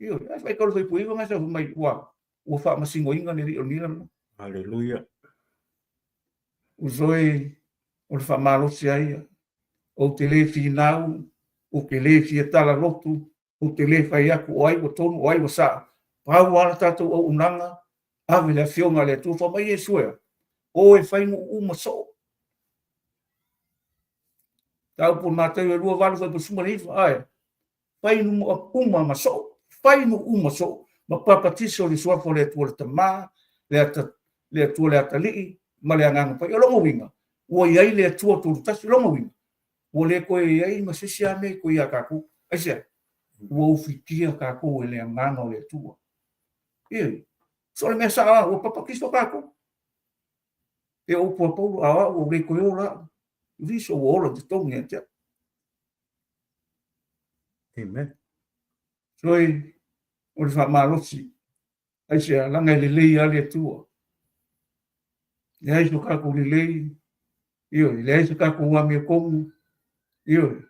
Ioe, ae faitau le Fuaiupu 9 na sau mai, ua, ua faamasinoina le alii o lenei lalolagi. Aleluia. Uso e, o le faamalosi a ia. Ou te le finau, ou te le fia tala lotu, ou te le fai atu o ai ua tonu, o ai ua sao. Pau lava le tatou auaunaga, ave le Afioga a le Atua, fai mai Iesu ea, o e fai nuu uma soo. Mataupu o Mataio e 28 fuaiupu 19, ae fai nuu uma ma soo, fai nuu uma soo, ma papatiso i le suafa o le Atua le Tama, le, ata, le Atua le Atalii, ma le Agaga Paia. O lona uiga, ua i ai le Atua Tulutasi. O lona uiga, ua le toe i ai ma se isi lava mea e toe ia tatou. Aisea? Ua ufitia tatou e le Agaga o le Atua. Ioe. So o le mea sao lava, ua papatiso tatou. E o upu a Paulo, a o au ua le toe ola au. Keriso ua ola i totonu ia te au. Amen. Soi, o le faamalosi, aisea, laga e lelei lava le Atua. Leai so tatou lelei, ioe, leai so tatou amiotonu, ioe,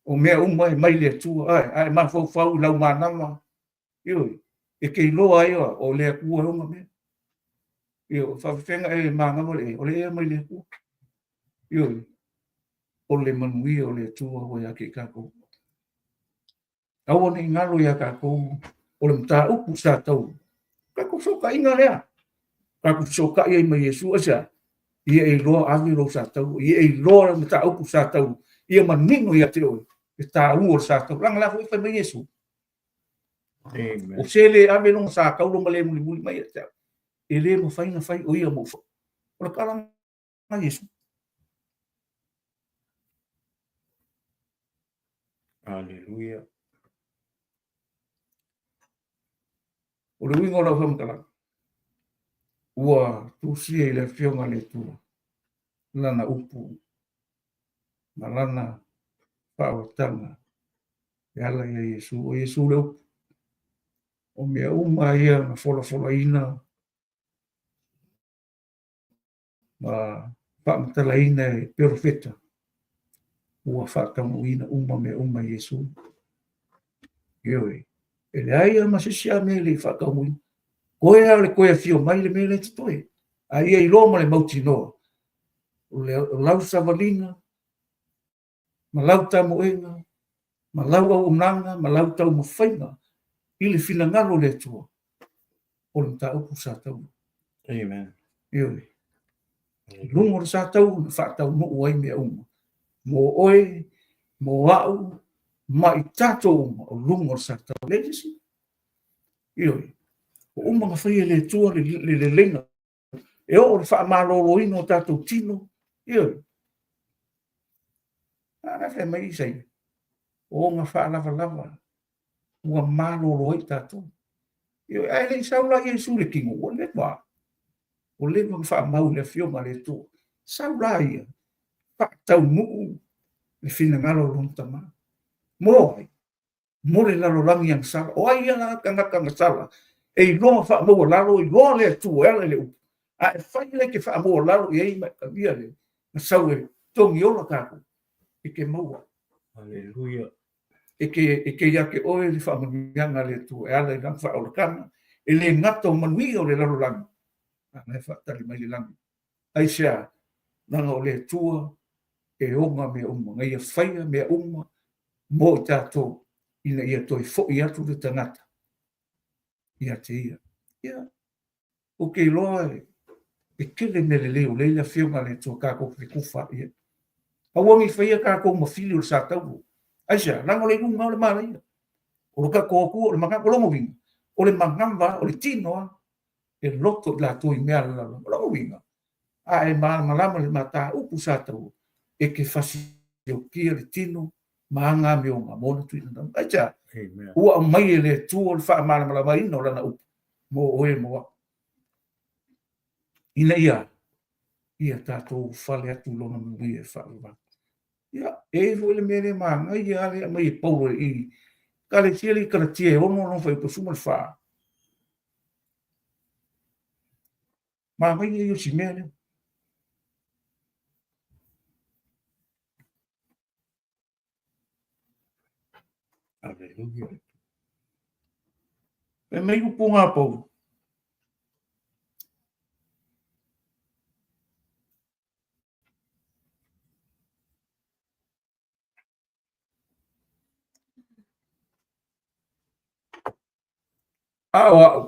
o mea uma e mai le Atua, ae, a e mafaufau i lau manava, ioe, e te iloa ai o le Atua e ona mea. Ioe, faafefea e manava le ea, o le ea mai le Atua. Ioe, o le manuia o le Atua ua ia te i tatou. Aua ne i galo ia tatou o le mataupu sa tau. Tatou fesootaiga lea. Tatou fesootai ai ma Iesu. Aisea? Ia e iloa ave lou sa tau. Ia e iloa le mataupu sa tau. Ia manino ia te oe le taua o le sa tau. Leaga la foi fai mai Iesu. Amen. O se le ave lona sa taulo ma le mulimuli mai ia te au, e le mafai ona fai o ia mo foi. O le tala a Iesu. Aleluia. O le uiga o lau faamatalaga, ua tusia i le Afioga a le Atua lana upu ma lana faaolataga e ala ia Iesu. O Iesu le upu. O mea uma ia na folafolaina ma faamatalaina e perofeta, ua faataunuuina uma mea uma i Iesu. Ioe, e leai lava ma se isi lava mea e le i faataunuuina. Toe lava o le toe afio mai le mea lea e totoe. A ia iloa ma le mautinoa, o lau savaliga, ma lau tamoega, ma lau auaunaga, ma lau taumafaiga i le finagalo o le Atua, o le mataupu sa taua. Amen. Ioe. I luga o le sa taua na faataunuu ai mea uma. Mo oe, mo au, ma i tatou uma o luga o le sa taua. Leai se isi. Ioe. Ua uma ona faia e le Atua le leleiga e oo le faamaloloina o tatou tino. Ioe. A na fai mai Isaia, o ona faalavalava ua malolo ai tatou. Ioe, ae le i sau la Iesu i le tino, ua leva. Ua leva ona faamau i le Afioga a le Atua. Sau la ia, faataunuu le finagalo o lona Tama. Mo ai? Mo le lalolagi agasala. O ai ia la tagata agasala e iloa faamaualalo, iloa le Atua e ala i le upu, a e fai la e te faamaualalo i ai ma e talia le na sau e togi ola tatou, e te maua. Aleluia. E te, e te ia te oe le faamanuiaga a le Atua e ala i lana faaolataga, e le gata o manuia o le lalolagi, a na e faatali mai le lagi. Aisea? Leaga o le Atua e ona mea uma, na ia faia mea uma mo i tatou, ina ia toe foi atu le tagata ia te ia. Ia, ou te iloa e tele mea lelei o lea i le Afioga a le Atua tatou te fetufaai ai. Aua ne i faia tatou ma fili o le Satauro. Aisea? Leaga o le iuga o le manaia. O lo tatou Atua o le manava, o lona uiga, o le manava, o le tino lava e loto i latou i mea a le lalolagi. O lona uiga, a e malamalama i le mataupu Satauro, e te fasiokia le tino ma aga amioga mo ona tuuina mai. Aisea? Ua aumai e le Atua le faamalamalamaina o lana upu mo oe mo au. Ina ia ia tatou fale atu i lona manuia e faavavau. Ia, e i ai foi le mea lea manaia lava lea e aumai e Paulo i Ekalesia lea i Kalatia e 6 lona fuaiupu 14. Manaia ia o si mea lea. Aleluia. Fai mai upu ngā Paulo. A o a'u,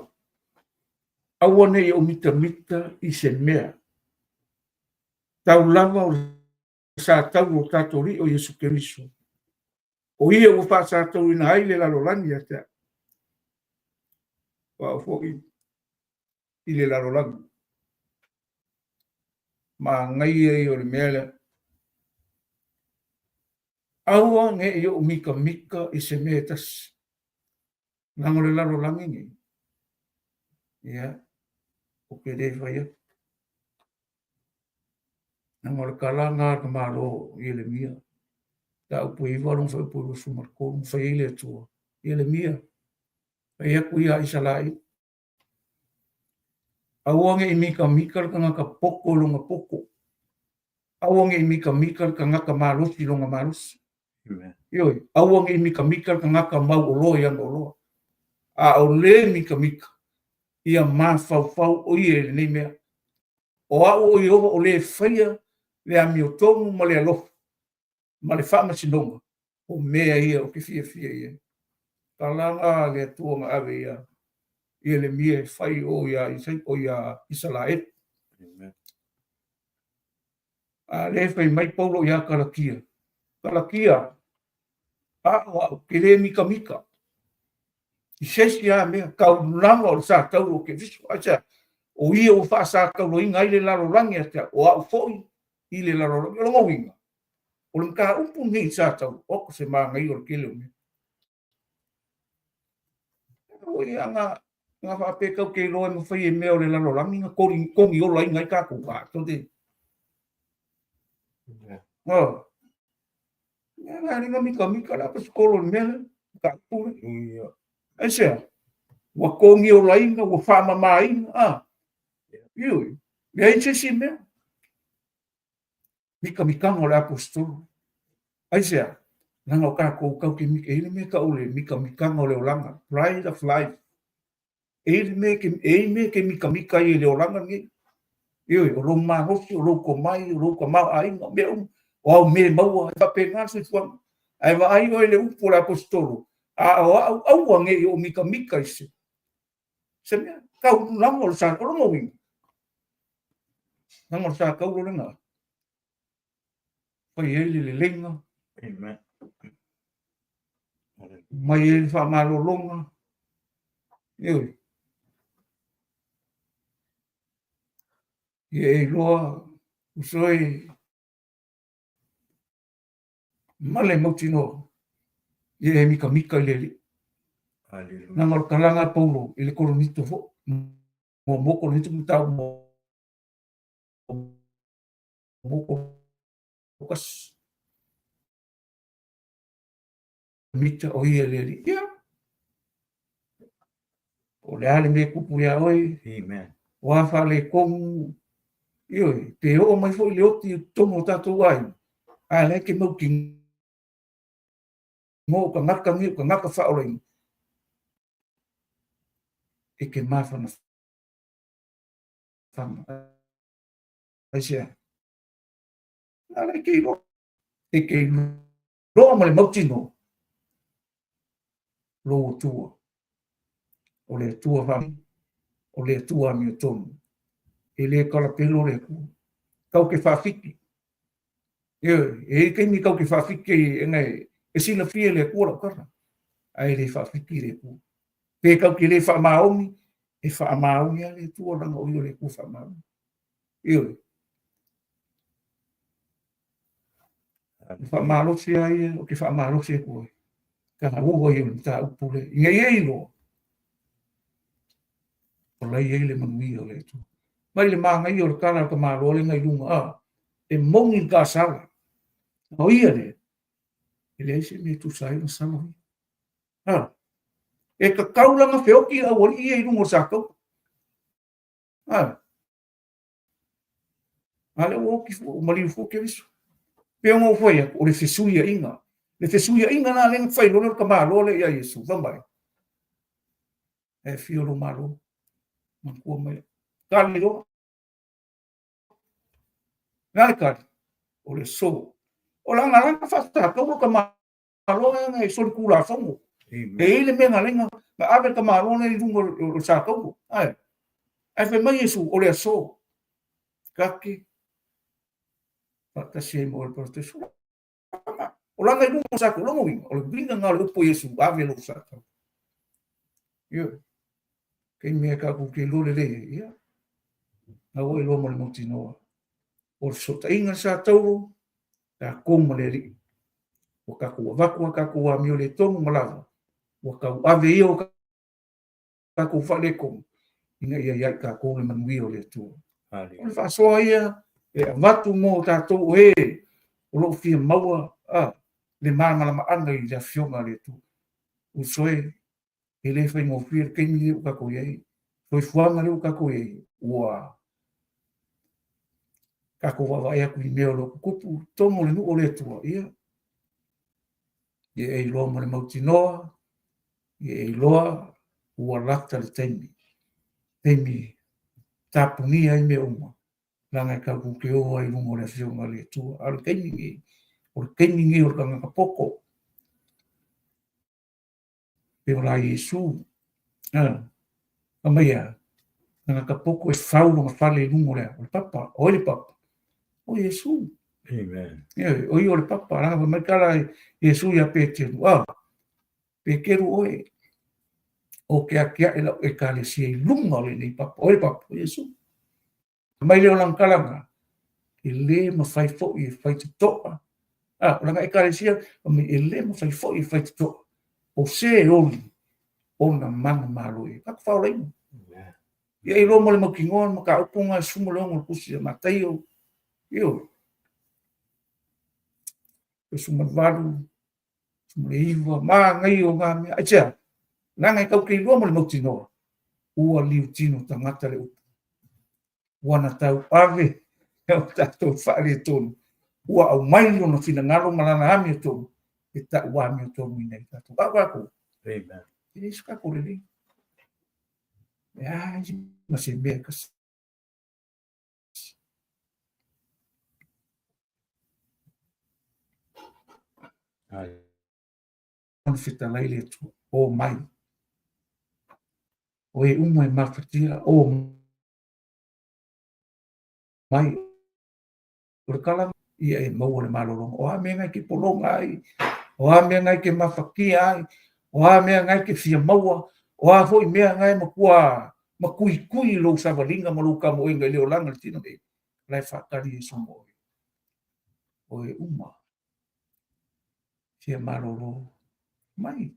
aua ne i ou mitamita i se mea, tau lava o le sa taula o tatou Alii o Iesu Keriso, o Ia ua faasatauina ai le lalolagi ia te a'u, o a'u foi i le lalolagi. Manaia ia o le mea lea. Aua ne i ou mitamita i se mea e tasi. Leaga o le lalolagi nei, ia, ou te le fai atu. Leaga o le tala lena a le tamaloa o Ieremia, mataupu e 9 lona fuaiupu 23, na fai ai le Atua, Ieremia, fai atu ia a Isaraelu, aua ne i mitamita le tagata poto i lona poto, aua ne i mitamita le tagata malosi i lona malosi. Ioe, aua ne i mitamita le tagata mauoloa i ana oloa, a o le mitamita, ia mafaufau o ia i lenei mea. O au o Ieova o le faia le amiotonu ma le alofa ma le faamasinoga, o mea ia ou te fiafia i ai. Talaga le Atua na ave ia Ieremia e fai o ia Isaraelu. A lea e fai mai Paulo ia Kalatia, Kalatia, a o a'u, ke le mitamita i se isi lava mea, tau lava o le sa taula o Keriso. Aisea? O ia ua faasataulaina ai le lalolagi ia te a'u, o a'u foi i le lalolagi. O lona uiga, o le mataupu lenei i sa taula, oka se manaia o le tele o mea. Oi, ana na faapea tatou te iloa e mafai e mea o le lalolagi na kogiolaina ai tatou, a tou te Oh. Ia la le mitamita le aposetolo i le mea lea, mataupu lea. Aisea? Ua kogiolaina, ua faamamaina, a? Ioe, leai se isi mea. Mitamitaga o le aposetolo. Aisea? Leaga o tatou tatou te mita, e i ai le mea e tau o le mitamitaga o le olaga, pride of life. E i ai le mea e te, e i ai mea e te mitamita ai i le olaga lenei. Ioe, o lou malosi, o lou tomai, o lou tamaoaiga, o mea uma, o au mea e maua, e faapena le soifuaga. Ae vaai oe i le upu o le aposetolo, a o a'u aua ne i ou mitamita i se se mea, tau lava o le sa, o lona uiga, leaga o le sa taula lena, fai ai le leleiga, Amen. mai ai le faamalologa, ioe. Ia e iloa, uso e, ma le mautinoa, ia e mitamita i le Alii. Aleluia. Leaga o le talaga a Paulo i le Korinito foi, muamua Korinito mataupu muamua kasi. Mita o ia i le Alii. Ia, o le a le mea e tupu iā oe, Amen. o a faaletonu, ioe, pe oo mai foi le oti i totonu o tatou aiga, a o la e te mautinoa o tagata nei o tagata faaolaina, e te mafanafana. Aisea? A la e te iloa, e te iloa ma le mautinoa lou Atua, o le Atua faa, o le Atua amiotonu. E le kalapelo le Atua. Tau ke faafiki. Ioe, e i ai taimi tau ke faafiki ai, e ngai, e silafia e le Atua lau tala, ae le faafiki le Atua. Pe tau ke le faamaoni, e faamaoni lava le Atua, leaga o ia o le Atua faamaoni. Ioe. O faamalosi lava ia, ou te faamalosi atu ai. Taua ia o le mataupu lea, ina ia iloa, o la e i ai le manuia o le Atua. Mai le manaia o le tala a le tamaloa lea na i luga, a, e moni le tasala. A o ia lea, e leai se mea e tusa ai ona salo ia. Ha, e kakau lana feoki le aualii ia i luga o le sakaupa. Ha, a lea ua oti fua, ua maliu fua Keriso. Pei ona ou fai atu, o le fesuiaiga. Le fesuiaiga la lea na fai loa lea o le tamaloa lea ia Iesu, fai mai, e afio lou Malo, manatua mai, tali loa. Le a le tali? O le aso. O lana lana faasatatou le tamaloa lea e solitulafono. E i ai le mea na ala ai ona ave le tamaloa lea i luga o le satauro. Ae, ae fai mai Iesu, o le aso. Ta te faatasi ai ma oe i le Parataiso. O lana i luga o le satauro, lona uiga, o le uiga lena o le upu a Iesu, ave lou satauro. Ioe. Taimi e tatou te iloa lelei ai, ia, na ua iloa ma le mautinoa. O le fesootaiga sa tauro, tatou ma le Alii. Ua tatou avatu a tatou amio le tonu ma lava, ua tauave ia o tatou faaletonu, ina ia ia i tatou le manuia o le Atua. O le faasoa ia e avatu mo tatou o e o lo o fia maua le malamalamaaga i le Afioga a le Atua. Uso e, e le faigofie le taimi lenei ua tatou i ai, soifuaga lea ua tatou i ai, ua tatou vaavaai atu i mea o lo o tutupu i totonu o le nuu o le Atua, ia, ia e iloa ma le mautinoa, ia e iloa ua lata le taimi, taimi tapunia ai mea uma, leaga e tatou te o ai i luga o le Afioga a le Atua. A o le taimi lenei, o le taimi lenei o le tagata poto, Pe o la Iesu, fai mai a, tagata poto e fau lona fale i luga o le a? O le papa. O ai le papa? O Iesu. Amen. Ioe, o ia o le papa. Leaga fai mai tala Iesu ia Peteru, a, Peteru oe, o ke atiaʻe lau ekalesia i luga o lenei papa. O ai le papa? O Iesu. Mai lea o lana talaga, e lē mafai foʻi e fai totoʻa. A, o lana ekalesia, fai mai, e lē mafai foʻi e fai totoʻa. O se e oli, ona mana malo ia. Tatou faaolaina. Ia e iloa ma le mautinoa le mataupu lena e 16 o le tusi a Mataio, ioe, 18, 19, manaia o na mea. Aisea? Leaga e tatou te iloa ma le mautinoa, ua liutino tagata le upu. Ua na tauave e o tatou faaletonu. Ua aumai lona finagalo ma lana amiotonu e tau amiotonuina ai tatou. A o tatou, Amen. e leai se tatou lelei. Leai ma se mea e tasi. Ona fetalai le Atua, o mai. O e uma e mafatia, o mai. O le tala ia e maua le malologa. O a mea na e te pologa ai, o a mea na e te mafatia ai, o a mea na e te fia maua, o a foi mea na e matua matuitui i lou savaliga ma lou tamoega i le olaga i le tino nei, o la e faatali Iesu mo oe. O e uma fia malolo mai,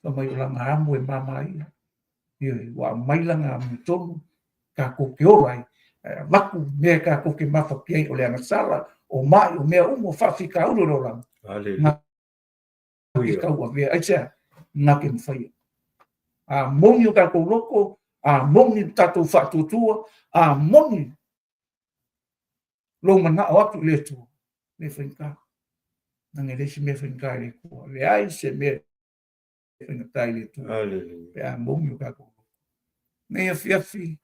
fai mai o lana amo e mama ia. Ioe, ua aumai lana amiotonu tatou te ola ai, ae avatu mea tatou te mafatia ai, o le agasala, o mai, o mea uma, o faafitauli o le olaga. Aleluia. Na te tauavea, aisea? Na te mafaia. A moni o tatou loto, a moni lo tatou faatuatua, a moni lou manao atu i le Atua, le faigata. Leaga e leai se mea faigata i le Atua. Leai se mea faigata i le Atua. Aleluia. Pe a moni o tatou loto. Nei afiafi,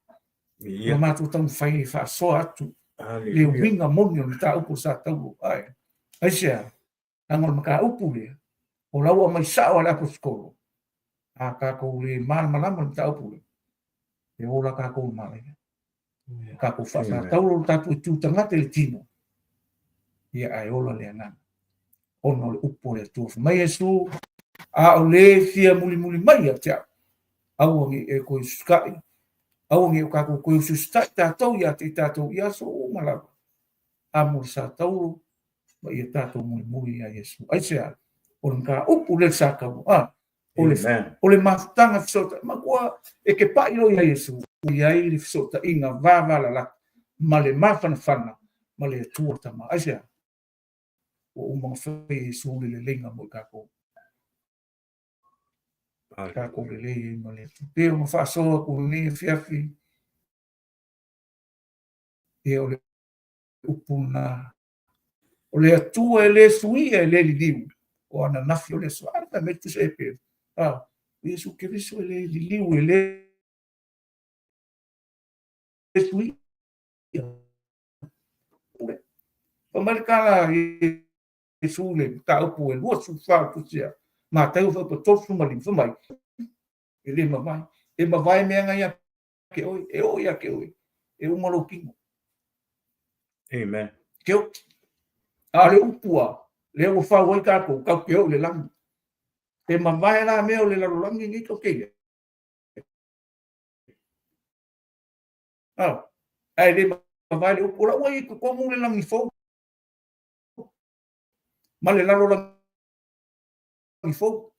ua matou taumafai e faasoa atu le uiga moni o le mataupu sa taulo. Ae, aisea? Leaga o le mataupu lea, o la ua aumai sao a le Aposetolo, a tatou le malamalama i le mataupu lea, e ola tatou i le malaia. Tatou faasataulo lo tatou itu tagata i le tino, ia ae ola le agaga, ona o le upu a le Atua. Fai mai Iesu, a o le fia mulimuli mai ia te au, aua ne i e toe usitai, aua ne i o tatou toe usiusitai tatou ia te i tatou i aso uma lava, a mo le sataulo ma ia tatou mulimuli ia Iesu. Aisea? O le mataupu lea sa taua, a, o le, o le mafutaga fesootai, matua e ke paʻi loa ia Iesu, ua i ai le fesootaiga vavalalata ma le mafanafana ma le Atua Tama. Aisea? Ua uma ona fai e Iesu le leleiga mo i tatou. Tatou lelei ai ma le Atua. Pei ona faasoa atu i lenei afiafi, ia o le upu lena. O le Atua e le suia e le liliu, o ananafi o le aso. A fai mai tusa e pe. A, o Iesu Keriso e le liliu, e le suia. Fai mai le tala a Iesu i le mataupu e 24 o le Tusi a Mataio fuaiupu e 35, fai mai, e le mavae. E mavae mea na ia te oe, e oo ia te oe, e uma lou tino. Amen. Te oti. A o le upu a, lea ua fau ai tatou, tatou te oo i le lagi. E mavae la mea o le lalolagi nei tatou te i ai. Ae le mavae le upu. O la ua i ai i totonu le lagi fou ma le lalolagi fou.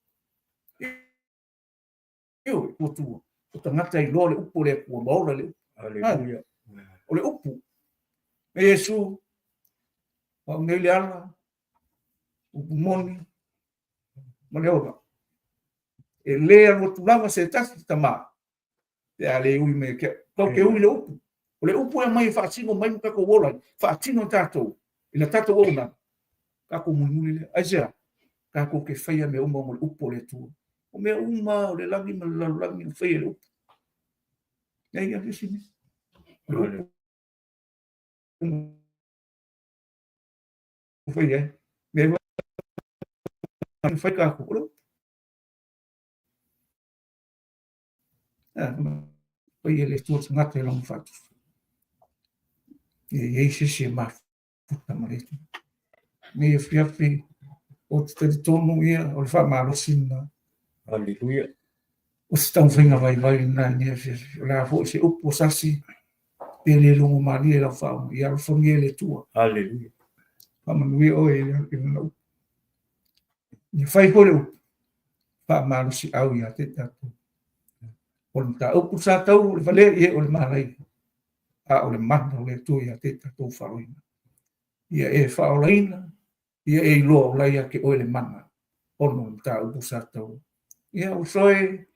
Ioe, ua tua. O tagata e iloa le upu o le Atua ma ola i le upu. Aleluia. O le upu. E Iesu, o au nei le ala, upu moni, ma le ola. E le alu atu lava se tasi tama, pe a le ui mai ia te au. Tatou te ui i le upu. O le upu e aumai e faasino mai ma tatou ola ai, faatino e tatou i la tatou auaunaga, tatou mulimuli lea. Aisea? Tatou te faia mea uma mo le upu o le Atua. O mea uma o le lagi ma le lalolagi na faia e le upu. Leai lava se isi mea. O le upu na faia ai. Mea na fai tatou, o le upu. Paia le Atua tagata i lona faatusa. E i ai se isi e mafuta ma le Atua. Nei afiafi, ou te talitonu ia o le faamalosi lena. Aleluia. O se taumafaiga vaivai lena i lenei afiafi. O le a foi se upu o sasi, pe le logo malie i lau faauga, ia alofagia e le Atua. Aleluia. Faamanuia oe i lana upu. Ia fai foi le upu, faamalosiau ia te tatou. O le mataupu sa tau o le valea ia o le malaia, a o le mana o le Atua ia te tatou faaolaina. Ia e faaolaina, ia e iloa o la ia te oe le mana, ona o le mataupu sa tau. Ia uso e,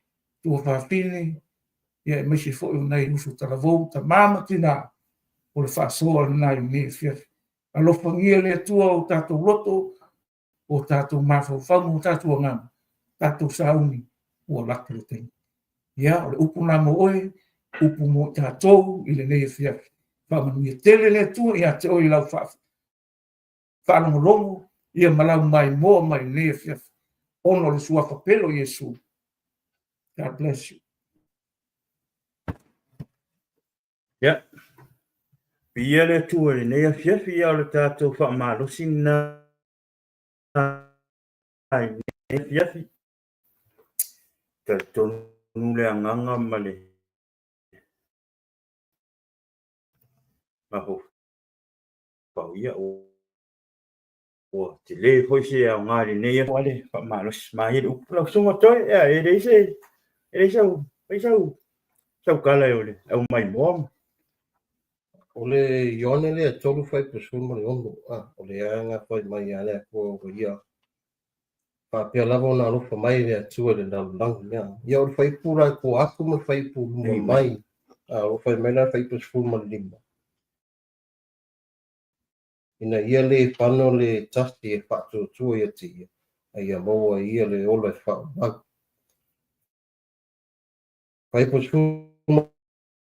tuafafine, ia aemaise foi o nai uso talavou, tama ma tina, o le faasoa lena i lenei afiafi. Alofagia le Atua o tatou loto, o tatou mafaufau ma o tatou agaga, tatou sauni, ua lata le taimi. Ia, o le upu lena mo oe, upu mo i tatou i lenei afiafi. Faamanuia tele le Atua ia te oe i lau faalogologo ia ma lau maimoa mai i lenei afiafi, ona o le suafa pele o Iesu. God bless you. Ia, viia le Atua i lenei afiafi, ia o le tatou faamalosi lena i lenei afiafi. Talitonu le agaga ma le mafaufau, ia ua tele foi se aoga i lenei aso le faamalosi mai le upu. Lau Susuga Toe, ia e leai se e leai sau fai sau sau tala o le au maimoa. O le Ioane lea 3 fuaiupu 16, a, o le aga fai mai a le Atua ua ia faapea lava ona alofa mai le Atua i le lalolagi. A, ia o le fuaiupu la e tua atu ma le fuaiupu luma mai, a, o lo o fai mai la le fuaiupu 15, ina ia le fano le tasi e faatuatua ia te ia, a ia maua e ia le ola e faaumau. Fuaiupu 10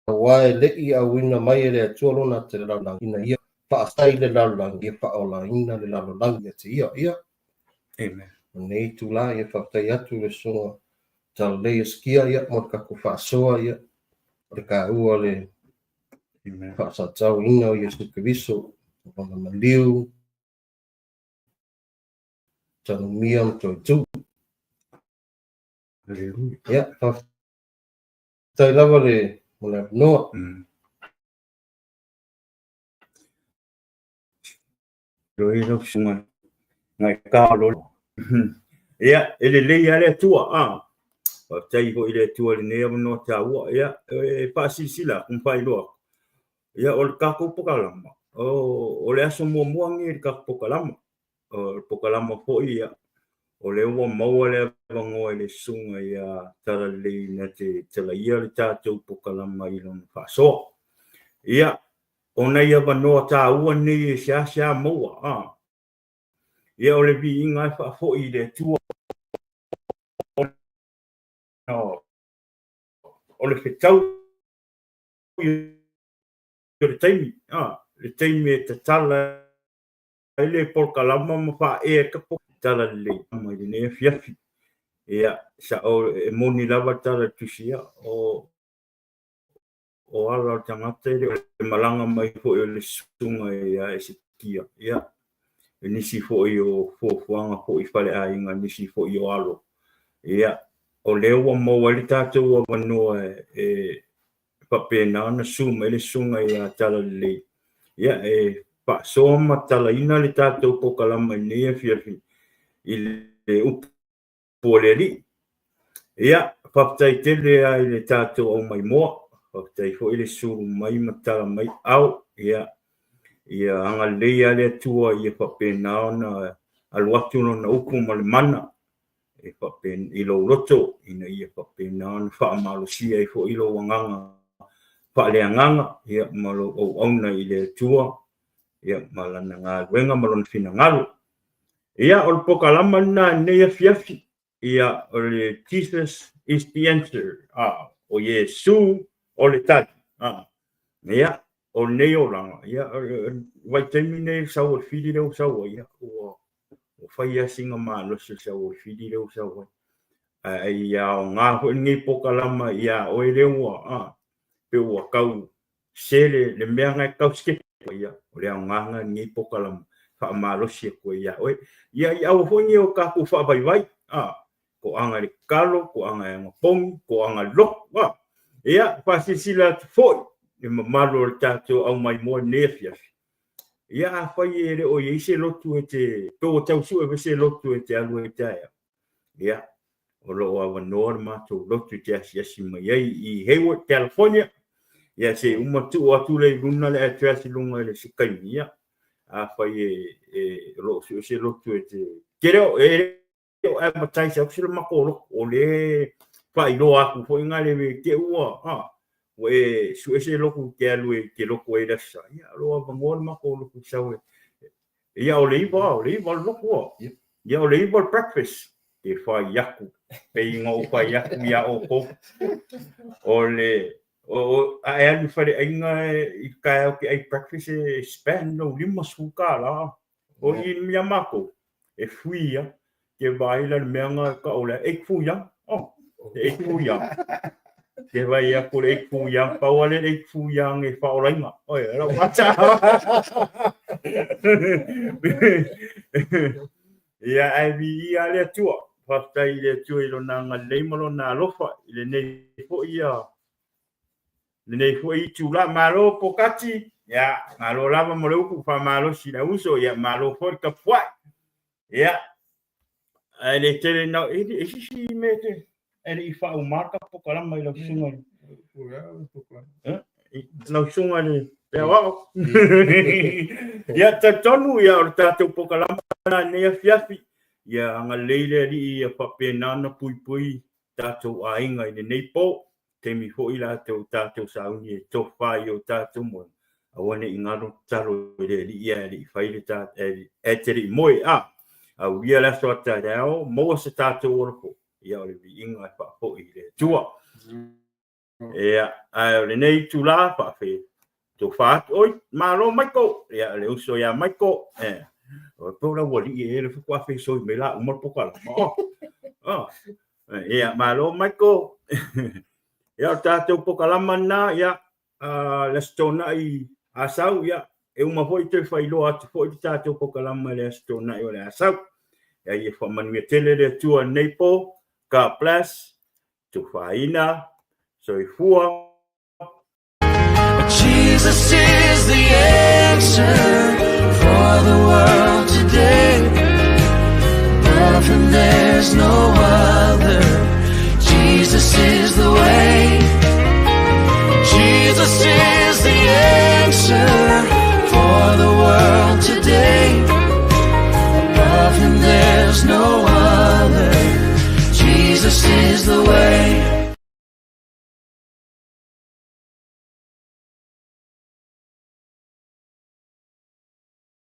Aua e le i auina mai e le Atua lona ata i le lalolagi, ina ia faasai le lalolagi, ia faaolaina le lalolagi ia te ia. Ia. Amen. O lenei itula, ia faafetai atu i le Susuga Talalelei Eskia, ia, mo le tatou faasoa, ia, o le taua o le Amen. faasatauina o Iesu Keriso, o lona maliu, tanumia ma toitu. Hallelujah. Ia, faafetai lava le mo le avanoa. Loi lau susuga ngai ka lo. Ia, e lelei lava le Atua, a. Faafetai foi i le Atua i lenei avanoa taua. Ia, e faasilasila atu ma faailoa atu. Ia, o le tatou pokalama, o le aso muamua lenei i le tatou pokalama. o le pokalama foi, ia, o lea ua maua le avanoa i le susuga ia Talalelei na te talaia le tatou pokalama i lona faasoa. Ia, o nai avanoa taua nei e seasea maua, a. Ia, o le viiga e faafoi i le Atua ona o le fetau o le taimi, a, le taimi e tatala ai le polokalama ma faaea ai ka talalelei mai lenei afiafi. Ia, sao e moni lava le tala i le tusi, ia, o o ala o le tagata e le o le malaga mai foi o le susuga ia Esekia, ia, i nisi foi o fuafuaga foi faleaiga, nisi foi o alo. Ia, o lea ua maua ai le tatou avanoa e faapena ona susu mai le susuga ia Talalelei, ia, e faasoa ma talaina le tatou pokalama i lenei afiafi i le upu o le Alii. Ia, faafetai tele lava i le tatou aumaimoa, faafetai foi le sulu mai ma tala mai ao, ia, ia agalelei lava le Atua ia faapena ona alu atu lona upu ma le mana e faapena i lou loto ina ia faapena ona faamalosia ai foi lou agaga faaleagaga, ia, ma lou auauna i le Atua, ia, ma lana galuega ma lona finagalo. Ia, o le pokalama lena i lenei afiafi, ia, o le Jesus is the answer, a, o Iesu o le tali. A, ia, o lenei olaga, ia, o le vaitaimi lenei i le sau o le fili lea ua sau ai, ia, ua ua fai lava sina malosi o le sau o le fili lea ua sau ai. Ae ia aoga foi lenei pokalama iā oe lea ua, a, pe ua tau sele le mea na e tau sikepu ai, ia, o le aoga lena o lenei pokalama faamalosi atu ai iā oe. Ia, i aua foi nei o tatou faavaivai, a, toaga i le tatalo, toaga e anapogi, toaga i le lotu, a. Ia, faasilasila atu foi i le mamalu o le tatou aumaimoa i lenei afiafi, Ia afai e le o i ai se lotu e te, pe ua tau sue foi se lotu e te alu ai taeao, ia, o lo o avanoa le matou lotu e te asiasi mai ai i Hayward, California. Ia, se i uma tuu atu lea i luna le address i luga i le se taimi, ia, afai e, e, o lo o sue se lotu e te, te le o, e o advertise atu se matou lotu, o lea e faailoa atu foi na le te ua, a, ua e sue se lotu te alu e te lotu ai i le Aso Sa, ia, o lo o avanoa le matou lotu sau e, ia, o le 9, o le 9 le lotu, a, ia, o le 9 le breakfast, te fai atu, pei ona ou fai atu iā outou, o le, o, a e alu i faleaiga i le taeao e te ai breakfast e spend lou $50, O i ia matou, e fui ia, ke vai la le mea nga ka o le eik fu yang. Oh, le eik fu yang. Ke vai ia ko le eik fu yang, pau ale le eik fu yang e whaolainga. Oi, lau mata. Ia, ai vi ia le Atua. Whaftai i le Atua i lona agalelei ma lona alofa i lenei foi ia Lenei foi itulā, malo Pokati, ia, malo lava mo le upu faamalosi i lau uso, ia, malo foi le tapuai. Ia, ae le tele na, e e sisi mea te, e le i faauma le tatou pokalama i lau susuga i le, lau susuga i le Peauao. Ia, talitonu, ia, o le tatou pokalama lena i lenei afiafi, ia agalelei le Alii ia faapena ona puipui tatou aiga i lenei po, taimi foi latou tatou sauni e tofa i o tatou moega, aua ne i galo tatalo i le Alii ae le i fai le ta, ae te le i moe, a, aulia le aso a taeao, maua se tatou ola fou, ia o le viiga e faafoi i le Atua. Ia, ae o lenei itulā, faafe, tofa atu, oi, malo Michael, ia, le uso iā Michael, eh, o pe o le aualii e le faatoa fesoi mai la uma le pokalama, oh, oh. Ia, malo Michael. Ia, o tatou pokalama lena, ia, le Aso Toonai Asau, ia, e uma foi toe faailoa atu foi le tatou pokalama i le Aso Toonai o le Asau. Ia, ia faamanuia tele le Atua i lenei po. God bless. Tufaina. Soifua. Jesus is the answer for the world today. Above him there's no other. Jesus is the way. Jesus is